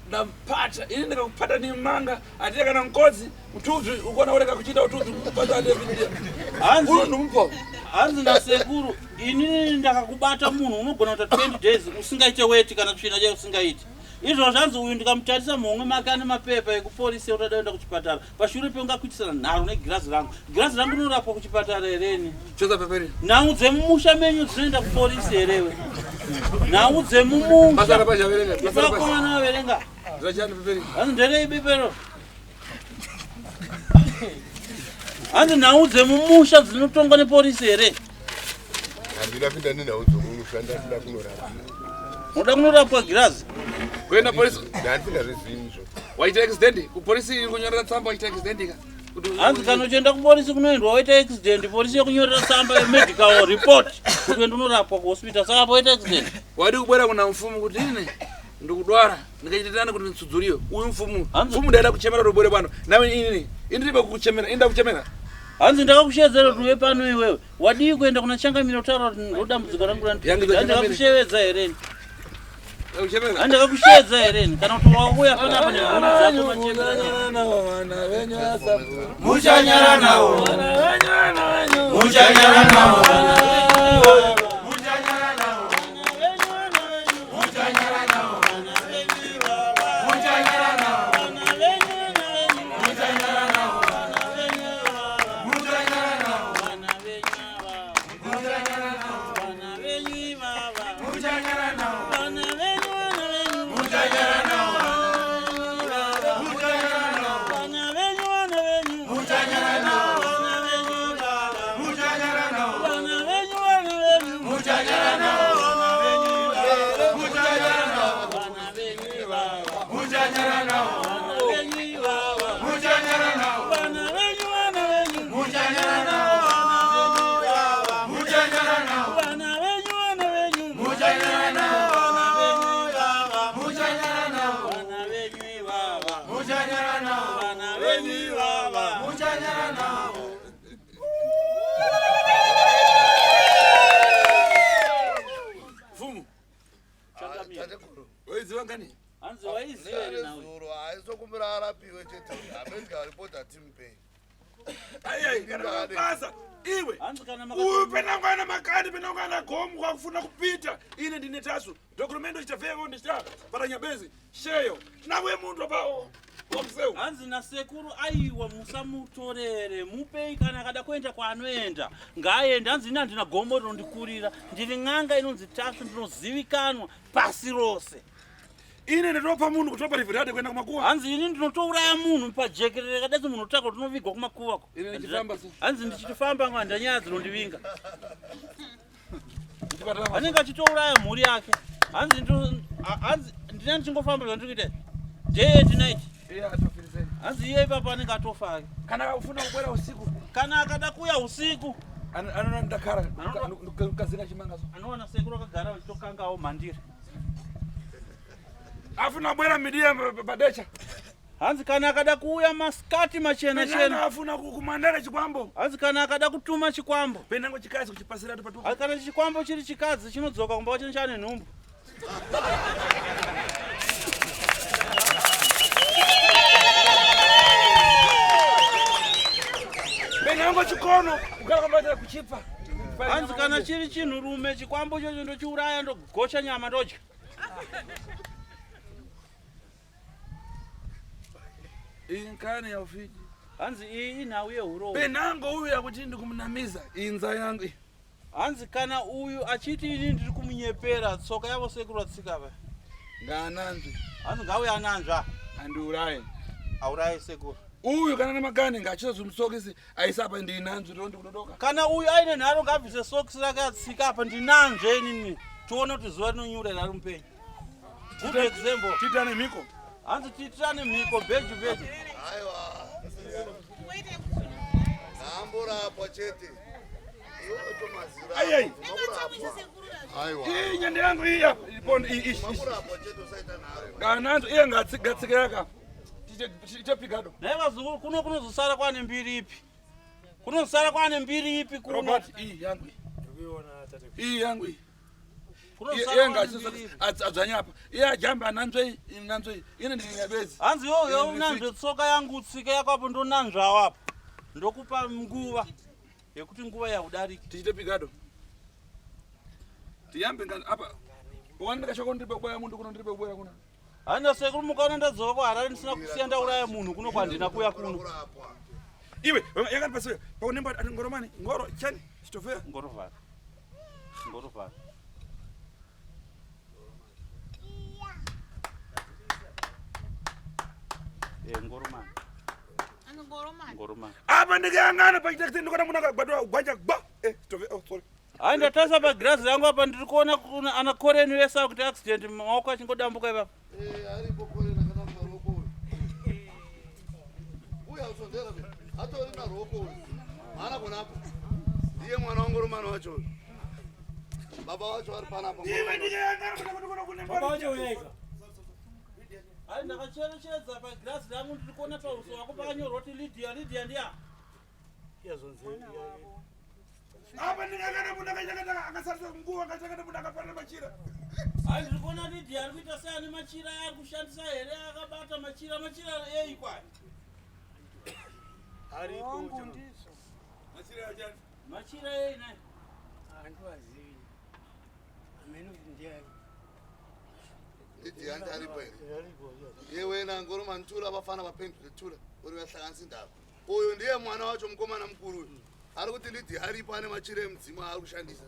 Speaker 4: ndampata ini ndikakupata nemanga atite kana nkodzi mutubvi ukona ureka kuchiita utubvi kupata atevindia
Speaker 3: Hanzi
Speaker 4: uyu ndumupo
Speaker 3: hanzi nasekuru inini ndakakubata munhu unogona kuita 20 days usingaite weti kana tsvina chaiyo usingaiti izvozvo hanzi uyu ndikamutarisa muhomwe make ane mapepa ekupolisi ekuti adaenda kuchipatara pashure pekunge akuitisana nharo negirazi rangu girazi rangu rinorapwa kuchipatara hereni nhau dzemumusha menyu dzinoenda kupolisi herewe nhau dzemumushavakomana vaverenga hanzi nderei bepero hanzi nhau dzemumusha dzinotongwa nepolisi here
Speaker 6: handina kuenda nenhau dzomumusha ndasida kunorapwa
Speaker 3: unoda kunorapwa girazi
Speaker 4: kuenda polisi
Speaker 6: ndandisingazvizivi izvo
Speaker 4: waita accident kupolisi kunyorera tsamba waita accident ka
Speaker 3: hanzi kana uchienda kupolisi kunoendwa waita accident polisi yokunyorera tsamba yemedical report kuti uende unorapwa kuhospital saka apo waita accident
Speaker 4: wadi kubwera kuna mfumu kuti ine ndikudwara ndikachitetana kuti nditsudzuriwe uyu mfumu mfumu ndaida kuchemera kuti ubwere pano nawe inini indiribe kukuchemera inda kuchemera
Speaker 3: hanzi ndakakushedzera kuti uve pano iwewe wadii kuenda kuna changamire kutaura kuti ndodambudziko rangu randakakushevedza here andakakushevedza here kana kuti wauya panapa nemhuri dzako
Speaker 10: machemuchanyara nawo muchanyara nawo
Speaker 3: Hanzi waiziva here nawe?
Speaker 5: Zuro aisokumbira arapiwe chete amedical report hatimupei.
Speaker 4: Ayai kana mabasa iwe uyu penangwana makandi penangwana gomu kwakufuna kupita ine ndine tasu dokumento chitavheko ndichita paranyabezi sheyo nawe mundu apawo wamseu
Speaker 3: hanzi nasekuru aiwa musamutorere mupei kana akada kuenda kwaanoenda ngaaende hanzi ini handina gomo rinondikurira ndiri n'anga inonzi tasvu ndinozivikanwa pasi rose
Speaker 4: ine ndinopa munhu kutopa rivhirade kuenda kumakuva
Speaker 3: hanzi ini ndinotouraya munhu pajekerere kadai munhu otaka kuti unovigwa kumakuva ko hanzi ndichitofamba ngo handanyaya dzinondivinga anenge achitouraya mhuri yake hanzi hanzi ndina ndichingofamba zvandiri kuita day and night hanzi iye ipapo anenge atofa ake
Speaker 4: kana akufuna kubwera usiku
Speaker 3: kana akada kuuya usiku
Speaker 4: Anoona ndakara kazinga chimanga so.
Speaker 3: Anowana sekuru akagara vachitokangawo mhandiri.
Speaker 4: Afuna bwera midia padecha.
Speaker 3: Hanzi kana akada kuuya masikati machena chena.
Speaker 4: Afuna kumandara chikwambo.
Speaker 3: Hanzi kana akada kutuma chikwambo.
Speaker 4: Penango chikazi kuchipasira tu.
Speaker 3: Hanzi kana chikwambo chiri chikadzi chinodzoka kumba kwacho chane nhumbu.
Speaker 4: Penango chikono ukara kwambatira kuchipa.
Speaker 3: Hanzi kana chiri chinhurume chikwambo chocho ndochiuraya ndogocha nyama ndodya.
Speaker 4: Iyi nkani ya ufiji.
Speaker 3: Hanzi iyi inhau yehuroyi.
Speaker 4: Penango uyu yakuti ndikumunamiza inza yangu.
Speaker 3: Hanzi kana uyu achiti ini ndiri kumunyepera tsoka yavo sekuru vatsika va.
Speaker 4: Ngaananzve.
Speaker 3: Hanzi ngauye ananzva.
Speaker 4: Andiuraye.
Speaker 3: Auraye sekuru.
Speaker 4: Uyu kana nemakani ngaachisa zvimusokisi aisa apa ndinanzve ndondi kunodoka.
Speaker 3: Kana uyu aine nharo ngaabvise sokisi rake atsika apa ndinanzve inini tione kuti zuva rinonyura here ari mupenyu. Good example.
Speaker 4: Tiitane mhiko.
Speaker 3: Hanzi tiitirane mhiko beju beju.
Speaker 5: Aiwa. Ngaamborapwa chete.
Speaker 4: Ai ai.
Speaker 5: Aiwa.
Speaker 4: Iyi nyende yangu iyi apa. Ipondo iyi iyi.
Speaker 5: Makurapwa chete usaita nharo.
Speaker 4: Ngaananzve iye ngatsike yaka. Tiite pigado.
Speaker 3: Nhai vazukuru kuno kunozosara kwane mbiri ipi? Kunozosara kwane mbiri ipi kuno?
Speaker 4: Robert iyi yangu iyi. Iyi yangu iyi.
Speaker 3: Kunozosara kwane mbiri ipi?
Speaker 4: Adzvanya apa. Iye ajamba ananzve iyi, nanzve iyi. Ine ndiri nyabedzi.
Speaker 3: Hanzi yo yo unanzve tsoka yangu tsike yako apo ndonanzvawo apo. Ndokupa nguva yekuti nguva yaudariki.
Speaker 4: Tiite pigado. Tiyambe ngani apa. Ukaona ndikashoko ndiri pekuboya munhu kuno ndiri pekuboya kuno.
Speaker 3: Handa sekuru mukaona ndadzoka kuHarare ndisina kusiya ndauraya munhu kuno kwandina kuya kuno.
Speaker 4: Iwe yakandipasiya paunemba ati ngoromani ngoro chani chitofea.
Speaker 3: Ngorovhara. Ngorovhara. Eh ngoromani.
Speaker 11: Ngoromani.
Speaker 3: Ngoromani.
Speaker 4: Apa ndikayangana pachitakisi ndikuona munhu akagwadwa gwanja gwa. Eh chitofea oh sorry.
Speaker 3: Hayi ndatarisa pagirazi rangu apa ndiri kuona kuna ana koreni vese akuti accident maoko achingodambuka ipapa.
Speaker 5: Eh aripo koreni akadambuka ruoko uyu. Uya usondera be. Atori na ruoko uyu. Haana kunapo. Ndiye mwana wangu rumano wacho uyu. Baba wacho vari panapa.
Speaker 4: Iwe ndikayangana ndikuona kune
Speaker 2: Baba wacho uyaika.
Speaker 3: Hayi ndakacherechedza pagirazi rangu ndiri kuona pauso wako pakanyorwa kuti Lydia Lydia ndiya.
Speaker 4: Apa ndikayangana munhu akachakata akasarisa nguva akachakata munhu akafanana machira.
Speaker 3: Hayi ndiri kuona Lydia ari kuita seane machira ari kushandisa here akabata machira machira ei kwai.
Speaker 2: Ariko.
Speaker 4: Machira achani.
Speaker 3: Machira ei nai.
Speaker 2: Handiwazivi. Hameno kuti ndiani.
Speaker 5: Lydia anti aripo here? Ye wena ngoromani thula abafana baphendule thula uri uyahlanganisa indaba. Uyu ndiye mwana wacho mukomana mukuru uyu. Ari kuti Lydia aripo ane machira emudzimu aari kushandisa.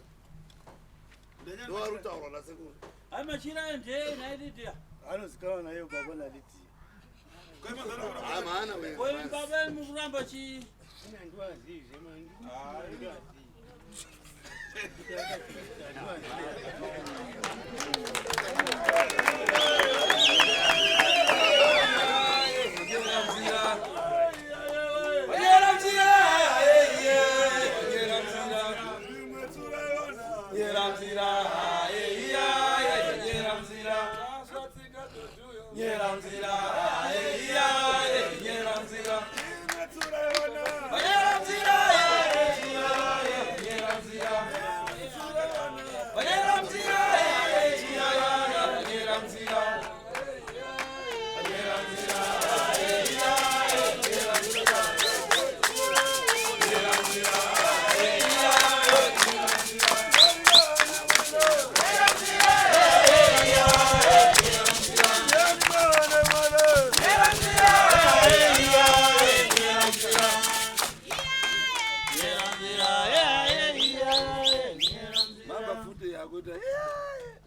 Speaker 5: Ndo ari kutaurwa nasekuru.
Speaker 3: Hayi machira aya ndeyei nai Lydia.
Speaker 2: Anozikanwa naye baba naLydia.
Speaker 5: Hayi maana wena.
Speaker 3: Koimi baba mukuramba chii?
Speaker 2: Ini handiwazivi zvemani. Handiwazivi.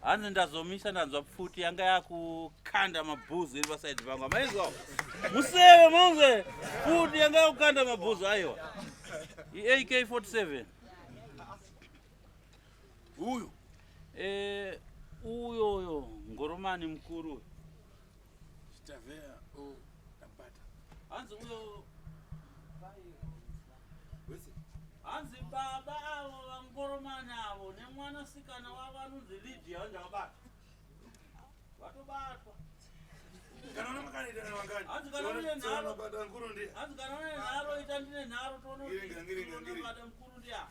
Speaker 3: Hanzi ndazomisa ndanzwa pfuti yanga yakukanda mabhuzu iri pasaidi pangu amaizwa museve mauze pfuti yanga yakukanda mabhuzu aiwa iak 47
Speaker 4: Uyu
Speaker 3: Eh, uyoyo ngoromani mukuru uyu.
Speaker 4: Chitavea o Tapata.
Speaker 3: Hanzi uyo
Speaker 4: Wese.
Speaker 3: Hanzi baba avo vangoromani avo nemwanasikana wavo anonzi Lydia vanzi vakabatwa. Vatobatwa.
Speaker 4: Kana una makani tena wangani.
Speaker 3: Hanzi kana une nharo.
Speaker 4: Bata nkuru ndiye.
Speaker 3: Hanzi kana une nharo ita ndine nharo toona kuti
Speaker 4: Ngiringa, ngiringa, ngiringa.
Speaker 3: bata mukuru ndiya.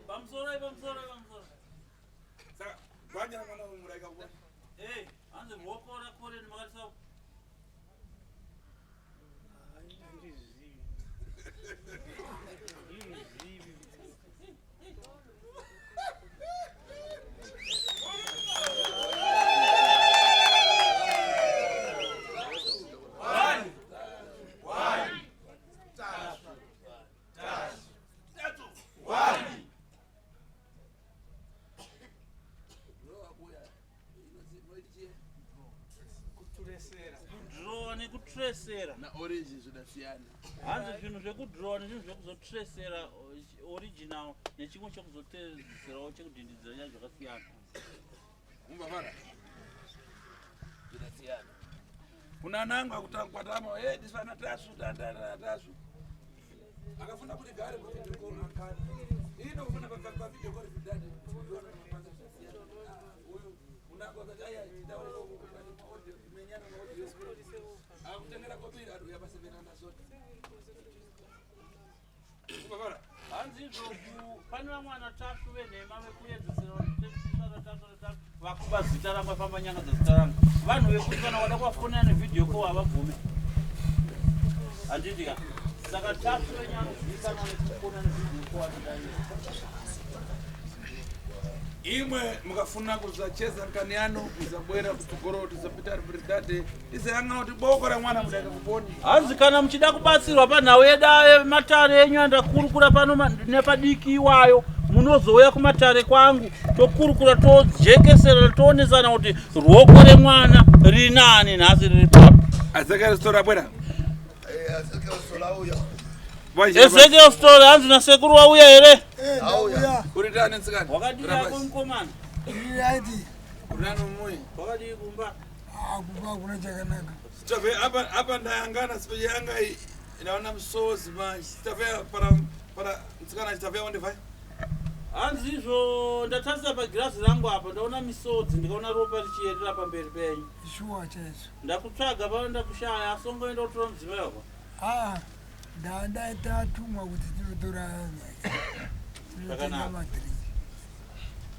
Speaker 3: Pamusoro pamusoro pamusoro.
Speaker 4: Saka gwanya mwana womuraika kuona.
Speaker 3: Eh, hanzi ruoko rakoreni makarisa kudhirowa nekutresera
Speaker 4: Na orange zvidasiyana.
Speaker 3: Hanzi zvinhu zvekudhirowa nezvinhu zvekuzotresera original nechimwe chekuzotedzerawo chekudhindidzira nyaya zvakasiyana.
Speaker 4: Mumba fara. Zvidasiyana. Kuna nangu akutankwatama eh tisana tasu tata tasu. Akafuna kuti gare pa video call akana. Ino kufuna pa pa video call vidadi. Uyu unangu akati aya chitaure ko audio imenyana na audio. Akutengera kopira adu yapasevenana zote. Mumba fara.
Speaker 3: Hanzi izvo pane vamwe vanatasvu venhema vekuedzesera vachitasvu vakuba zita rangu vafamba nyanga dzezita rangu. Vanhu vekuti kana wada kuvafonera nevideo call havabvumi. Handiti ka? Saka tasvu venyu anozivikanwa nekufona nevideo call anodai.
Speaker 4: Imwe mukafuna kuzacheza nkani yanu muzabwera kutsogoro tizapita brigade tizayang'ana kuti boko ra mwana mudaika kuponi.
Speaker 3: Hanzi kana muchida kubatsirwa panhau yeda matare enyu andakurukura pano nepadiki iwayo munozouya kumatare kwangu tokurukura tojekesera toonesana kuti ruoko remwana rinani nhasi riri papi.
Speaker 4: Ezekiel story abwera.
Speaker 3: Ezekiel story hanzi nasekuru wauya here?
Speaker 5: Auya.
Speaker 4: Uri tani nsikana?
Speaker 3: Wakadii yako mukomana?
Speaker 12: Right.
Speaker 4: Uri nani mumwe?
Speaker 3: Wakadii kumba?
Speaker 12: Ah, kumba kuna chakanaka.
Speaker 4: Sitafe apa apa ndayangana sipeje yanga inaona msozi manje. Sitafe para para nsikana sitafe onde vai.
Speaker 3: Hanzi izvo ndatarisa pagirazi rangu apa ndaona misodzi ndikaona ropa richiyerera pamberi penyu.
Speaker 12: Shuwa chaizvo.
Speaker 3: Ndakutsvaga pano ndakushaya asi ongoenda kutora mudzimai wako.
Speaker 12: Ah, ndatumwa kuti tinotora
Speaker 3: Zvakanaka.
Speaker 12: madrink.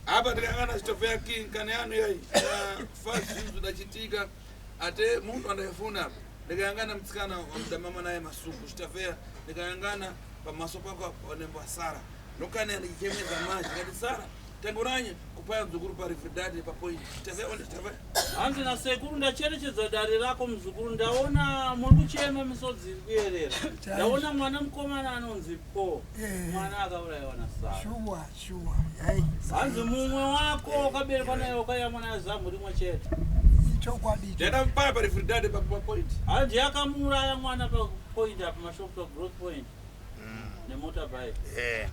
Speaker 4: Apa ndikangana sitofe ya king kani yanu yayi. Fa zvinhu zvidachitika ate munhu andaifuna apa. Ndikayangana mtsikana wamudamama naye masuku chitafeya ndikayangana pamaso pako panembo Sara. Nokani andichemedza manje ngati Sara tanguranye kupaya mzukuru pa Rifridadi pa point. Chitafeya onde chitafeya.
Speaker 3: Hanzi nasekuru ndacherechedza dare rako muzukuru ndaona muri kuchema misodzi iri kuyerera. Ndaona mwana mukomana anonzi Paul. Mwana akaurayiwa naSara.
Speaker 12: Shuwa, shuwa. Hai.
Speaker 3: Hanzi mumwe wako wakaberekwa naye wakaiya mwana zamu rimwe chete.
Speaker 12: Ichokwadi.
Speaker 4: Ndaenda mpaya pa Rifridadi pa point.
Speaker 3: Hanzi akamuuraya mwana pa point apa mashop pa growth point. Nemotorbike.
Speaker 5: Eh.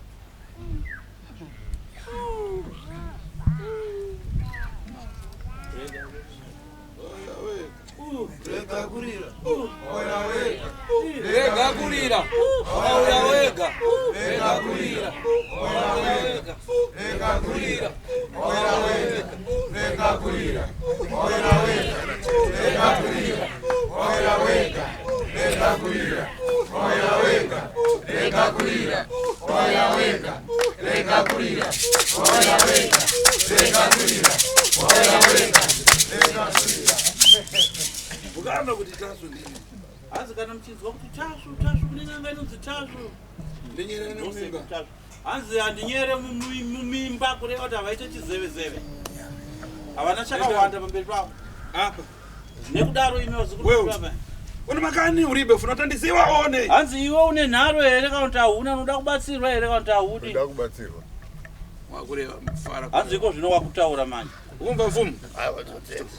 Speaker 4: Rega kurira. Oya wega. Rega kurira. Oya wega. Rega kurira. Oya wega. Rega kurira. Oya wega. Rega kurira. Oya wega. Rega kurira. Oya wega. Rega kurira. Oya wega. Rega kurira. Oya wega. Rega kurira. Oya wega. Rega kurira. Oya wega. Rega kurira. Ukaona kuti tasvu ndini.
Speaker 3: Hanzi kana muchinzwa kuti tasvu tasvu kune n'anga inonzi tasvu.
Speaker 4: Ndinyere nemumimba.
Speaker 3: Tasvu. Hanzi handinyere mumimba kureva kuti havaite chizevezeve. Havana chakawanda pamberi pavo.
Speaker 4: Apa.
Speaker 3: Nekudaro imi vazukuru
Speaker 4: Wewe.
Speaker 3: baba.
Speaker 4: Une makani uribe funa tandiziwa one.
Speaker 3: Hanzi iwe une nharo here kana kuti hauna unoda kubatsirwa here kana kuti haudi.
Speaker 6: Ndoda kubatsirwa.
Speaker 4: Wakureva mfara.
Speaker 3: Hanzi iko zvino wakutaura manje.
Speaker 4: Ukumva mfumu?
Speaker 5: Aiwa totenda.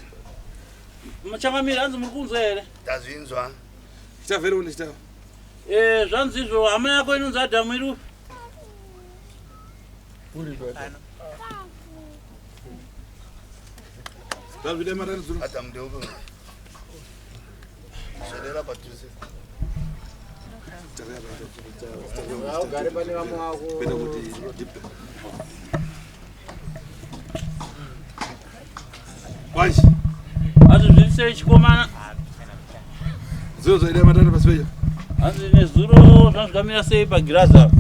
Speaker 3: Changamire hanzi muri kunzwa here?
Speaker 5: Tazvinzwa.
Speaker 4: Chitavhere une chitava.
Speaker 3: Eh, zvanzi izvo hama yako inonzi Adhamu iri upi?
Speaker 5: Adam ndeupe. Swedera padhuze.
Speaker 9: Ugare pane vamwe vako.
Speaker 4: Kwashi.
Speaker 3: Hanzi zviri sei chikomana?
Speaker 4: Zuro zvaida matanda pasi pecho.
Speaker 3: Hanzi nezuro zvazvikamira sei pagirazi apa?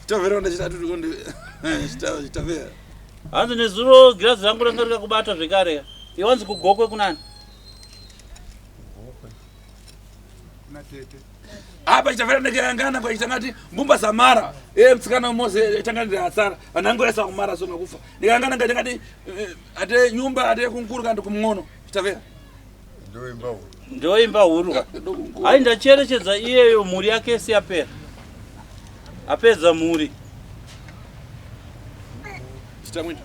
Speaker 4: Chitavera ndachitatu ndikondi chitavera.
Speaker 3: Hanzi nezuro girazi rangu ranga rikakubata zvekare. Iwe wanzi kugokwe kunani?
Speaker 4: Apa chitavera ndakayangana kwa chitangati mbumba samara. Eh mtsikana mose chitangati asara. Vanango yasa kumara so makufa. Ndikangana ngati ate nyumba ate kunkuru kandi kumngono. Chitavera.
Speaker 6: Ndoimba huru.
Speaker 3: Ndoimba huru. Hai ndacherechedza iyeyo mhuri yake yese yapera. Apedza mhuri.
Speaker 4: Chitamwini.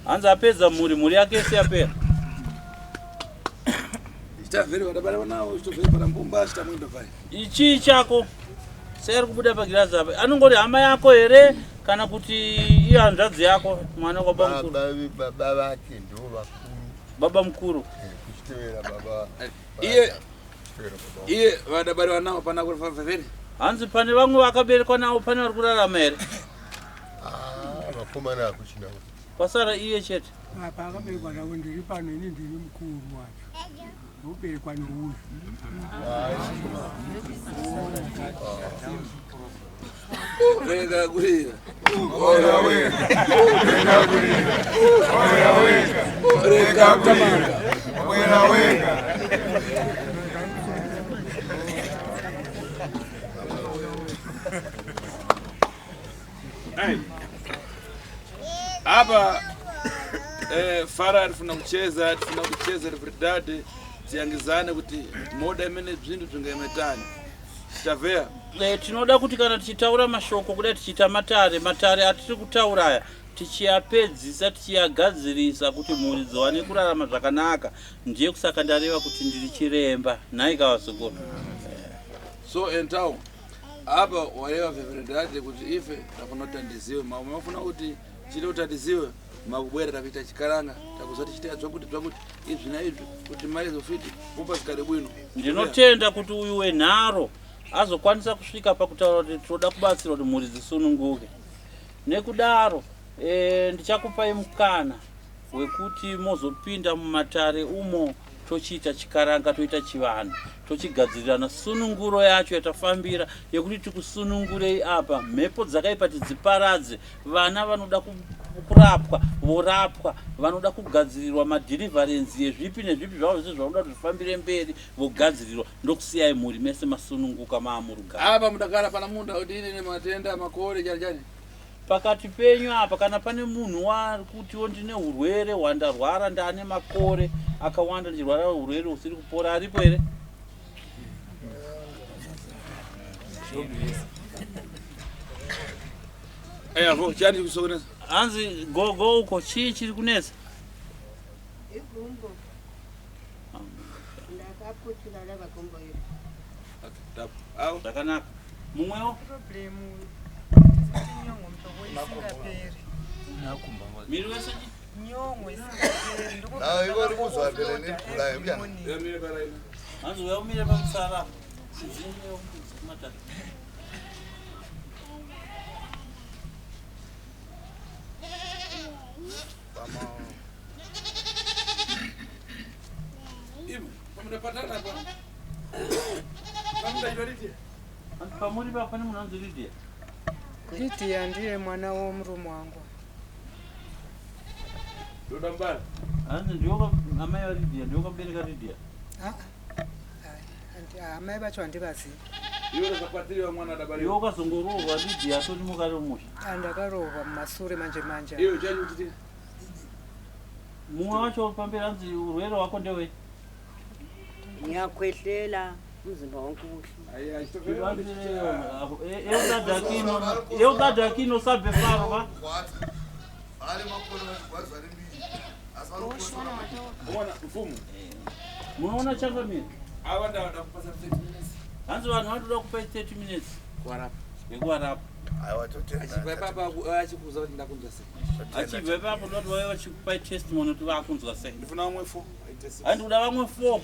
Speaker 3: Hanzi apedza mhuri, mhuri yake yese yapera.
Speaker 4: Chitavera vadabara nawo chitavera para mbumba chitamwini vai.
Speaker 3: Ichii chako? Sei ari kubuda pagirazi apa? Anongori hama yako here kana kuti iye hanzvadzi yako mwana kwa baba mukuru?
Speaker 6: Baba vake ndo vakuru.
Speaker 3: Baba mukuru.
Speaker 6: Kuchitevera baba.
Speaker 4: Iye iye vadabari nawo pana kufaferi.
Speaker 3: Hanzi pane vamwe vakaberekwa navo pane vari kurarama here?
Speaker 6: Ah, vakomana hakuchina.
Speaker 3: Kwasara iye chete.
Speaker 12: Apa akaberekwa navo ndiri pano ini ndiri mukuru wacho. Ndoberekwa nouyu.
Speaker 4: Rega kurira.
Speaker 6: Oya wega. Rega kurira. Oya wega.
Speaker 4: Rega kutamanga.
Speaker 6: Oya wega.
Speaker 4: Ai. Apa fara tifuna kucheza tifuna kucheza tifridade tiyangizane kuti moda imene zvinhu zvingaemetani tavea.
Speaker 3: Tinoda kuti kana tichitaura mashoko kudai tichiita matare matare atiri kutaura aya tichiyapedzisa tichiyagadzirisa kuti mhuri dziwane kurarama zvakanaka. Ndiye kusaka ndareva kuti ndiri chiremba. Nhai kavazukuru.
Speaker 4: So entau apa wareva vhevheredade kuti ife tafuna kuti tandiziwe mamwe mafuna kuti chite kuti tandiziwe makubwera takuita chikaranga takuza tichiita zvakuti zvakuti izvi naizvi kuti mari zofiti kumba zikare bwino.
Speaker 3: Ndinotenda kuti uyu wenharo azokwanisa kusvika pakutaura kuti tinoda kubatsira kuti mhuri dzisununguke. Nekudaro ndichakupai mukana wekuti mozopinda mumatare umo tochiita chikaranga toita chivanhu tochigadzirirana sununguro yacho yatafambira yekuti tikusunungurei apa mhepo dzakaipa tidziparadze. Vana vanoda kurapwa vorapwa, vanoda kugadzirirwa madheliverensi yezvipi nezvipi zvavo zvese zvavanoda kuti zvifambire mberi vogadzirirwa. Ndokusiyai mhuri mese masununguka maamurugare.
Speaker 4: Apa mudakara pana munda kuti ine matenda makore chani chani.
Speaker 3: Pakati penyu apa kana pane munhu wari kutiwo ndine urwere hwandarwara ndane makore akawanda ndichirwara urwere usiri kupora aripo here? Hanzi gogo uko chii chiri kunetsa?
Speaker 13: Igumbo. Ndakaputsira rava gumbo iri.
Speaker 3: Zvakanaka. Mumwewo?
Speaker 14: Problemu nyongo mutoko isingaperi.
Speaker 3: Miri wese
Speaker 14: Nyongo isingaperi.
Speaker 5: Ah, iwe uri kuzwa phela negulayo kuyana.
Speaker 3: Hanzi uya umire pamusara. Sidzine kumatare. Pamuri pa pane munhu anonzi Lydia.
Speaker 14: Lydia ndiye mwana womurume wangu.
Speaker 4: Ndoda mbara.
Speaker 3: Hanzi ndiwo amai vaLydia, ndiwo kabereka Lydia.
Speaker 14: Amai vacho handivazivi.
Speaker 4: Iwe ukakwatiriwa mwana adabariwa.
Speaker 3: Iwe ukazongoroorwa Lydia atori mukare mumusha.
Speaker 14: Ndakaroorwa mumasure manje manje.
Speaker 4: Iwe uchanyi kuti
Speaker 3: mumwe wacho pamberi hanzi urwere hwako ndewei?
Speaker 13: Ngiyakhwehlela umzimba wonke ubuhlungu.
Speaker 3: Eu dadakino sabe faro va.
Speaker 4: Ona mfumo.
Speaker 3: Munoona changamire?
Speaker 4: Ava ndavada kupasa 30 minutes.
Speaker 3: Hanzi vanhu vanotoda kupai 30 minutes
Speaker 4: Kuvarapa.
Speaker 3: yekuvarapa.
Speaker 5: Aiwa totenda.
Speaker 4: Achibva ipapo achikuudza kuti ndakunzwa sei.
Speaker 3: Achibva ipapo ndoda kuti vauye vachikupai testimony kuti vakunzwa sei.
Speaker 4: Ndifuna vamwe 4. Aite 6.
Speaker 3: Hanzi kuda vamwe 4.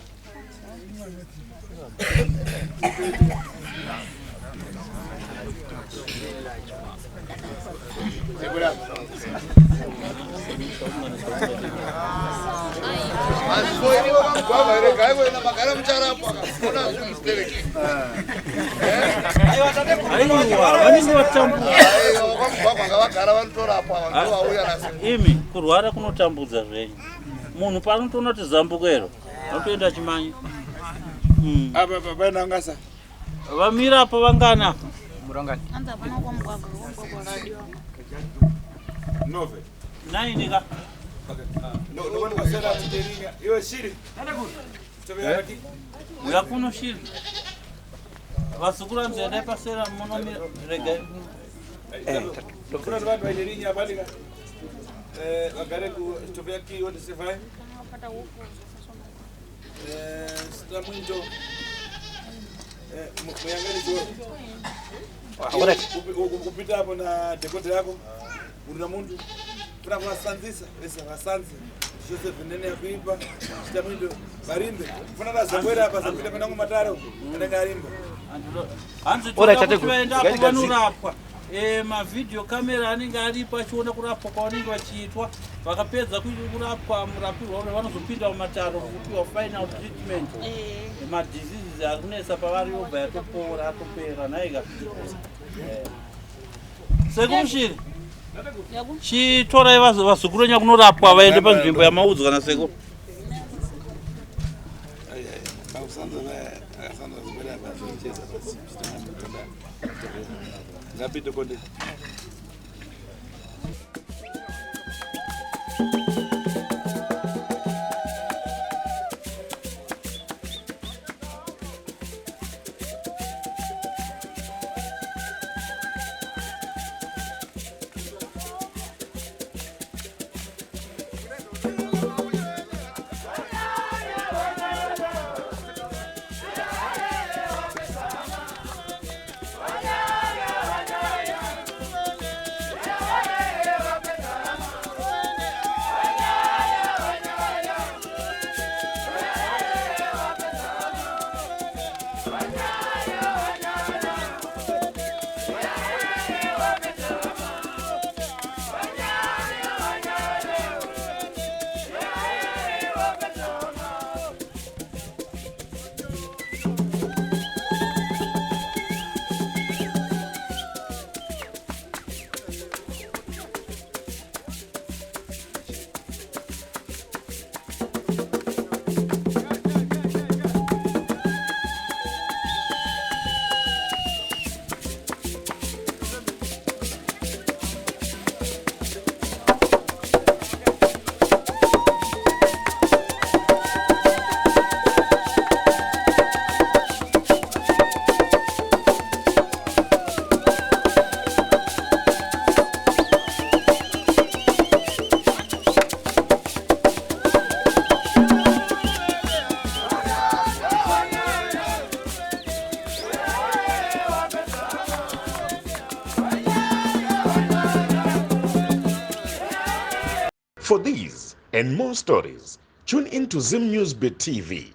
Speaker 3: Imi kurwara kunotambudza zvenyu munhu panotoona kuti zambuko ero anotoenda chimanya mm.
Speaker 4: Apa paina ngasa
Speaker 3: vamira apo vangana
Speaker 9: murangani
Speaker 11: Anza hapana kwa mugwagwa, kwa mugwagwa radiwa.
Speaker 4: Nove.
Speaker 3: Nine ka.
Speaker 4: Okay. No, no one was set up to Iwe shiri.
Speaker 3: Eh? Uya kuno shiri. Vazukuru anzi endai pasera munomira regai.
Speaker 4: Eh, Kuna vanhu vaine apatika. Eh, vagare ku stop yaki wote sefai. Eh, stamwinto. Eh, muyanganidzo.
Speaker 7: Alright.
Speaker 4: Kupita apo na dekote yako. Uri na muntu. Kuna kuvasanzisa, vese vasanzi. Zvese vinene yakuipa, chitamwindo, varimbe. Funa razobwera apa zapinda panangu mataro, anenge arimba.
Speaker 3: Hanzi
Speaker 7: Alright,
Speaker 3: toda kuti
Speaker 7: tateguru.
Speaker 3: vaenda apo
Speaker 7: Ngatigadzire.
Speaker 3: vanorapwa. Eh, mavhidhiyo kamera anenge aripo achiona kurapwa kwavanenge vachiitwa. Vakapedza kurapwa murapirwa uno vanozopinda mumataro kupiwa final treatment. Madiseases ari kunetsa pavari yobva yatopora atopera nhaika. Eh. Sekuru Shiri. Chitorai vazukuru venyu kunorapwa vaende panzvimbo yamaudzwa nasekuru.
Speaker 4: Ngapite konde.
Speaker 1: For these and more stories, tune in to Zim News Bit TV.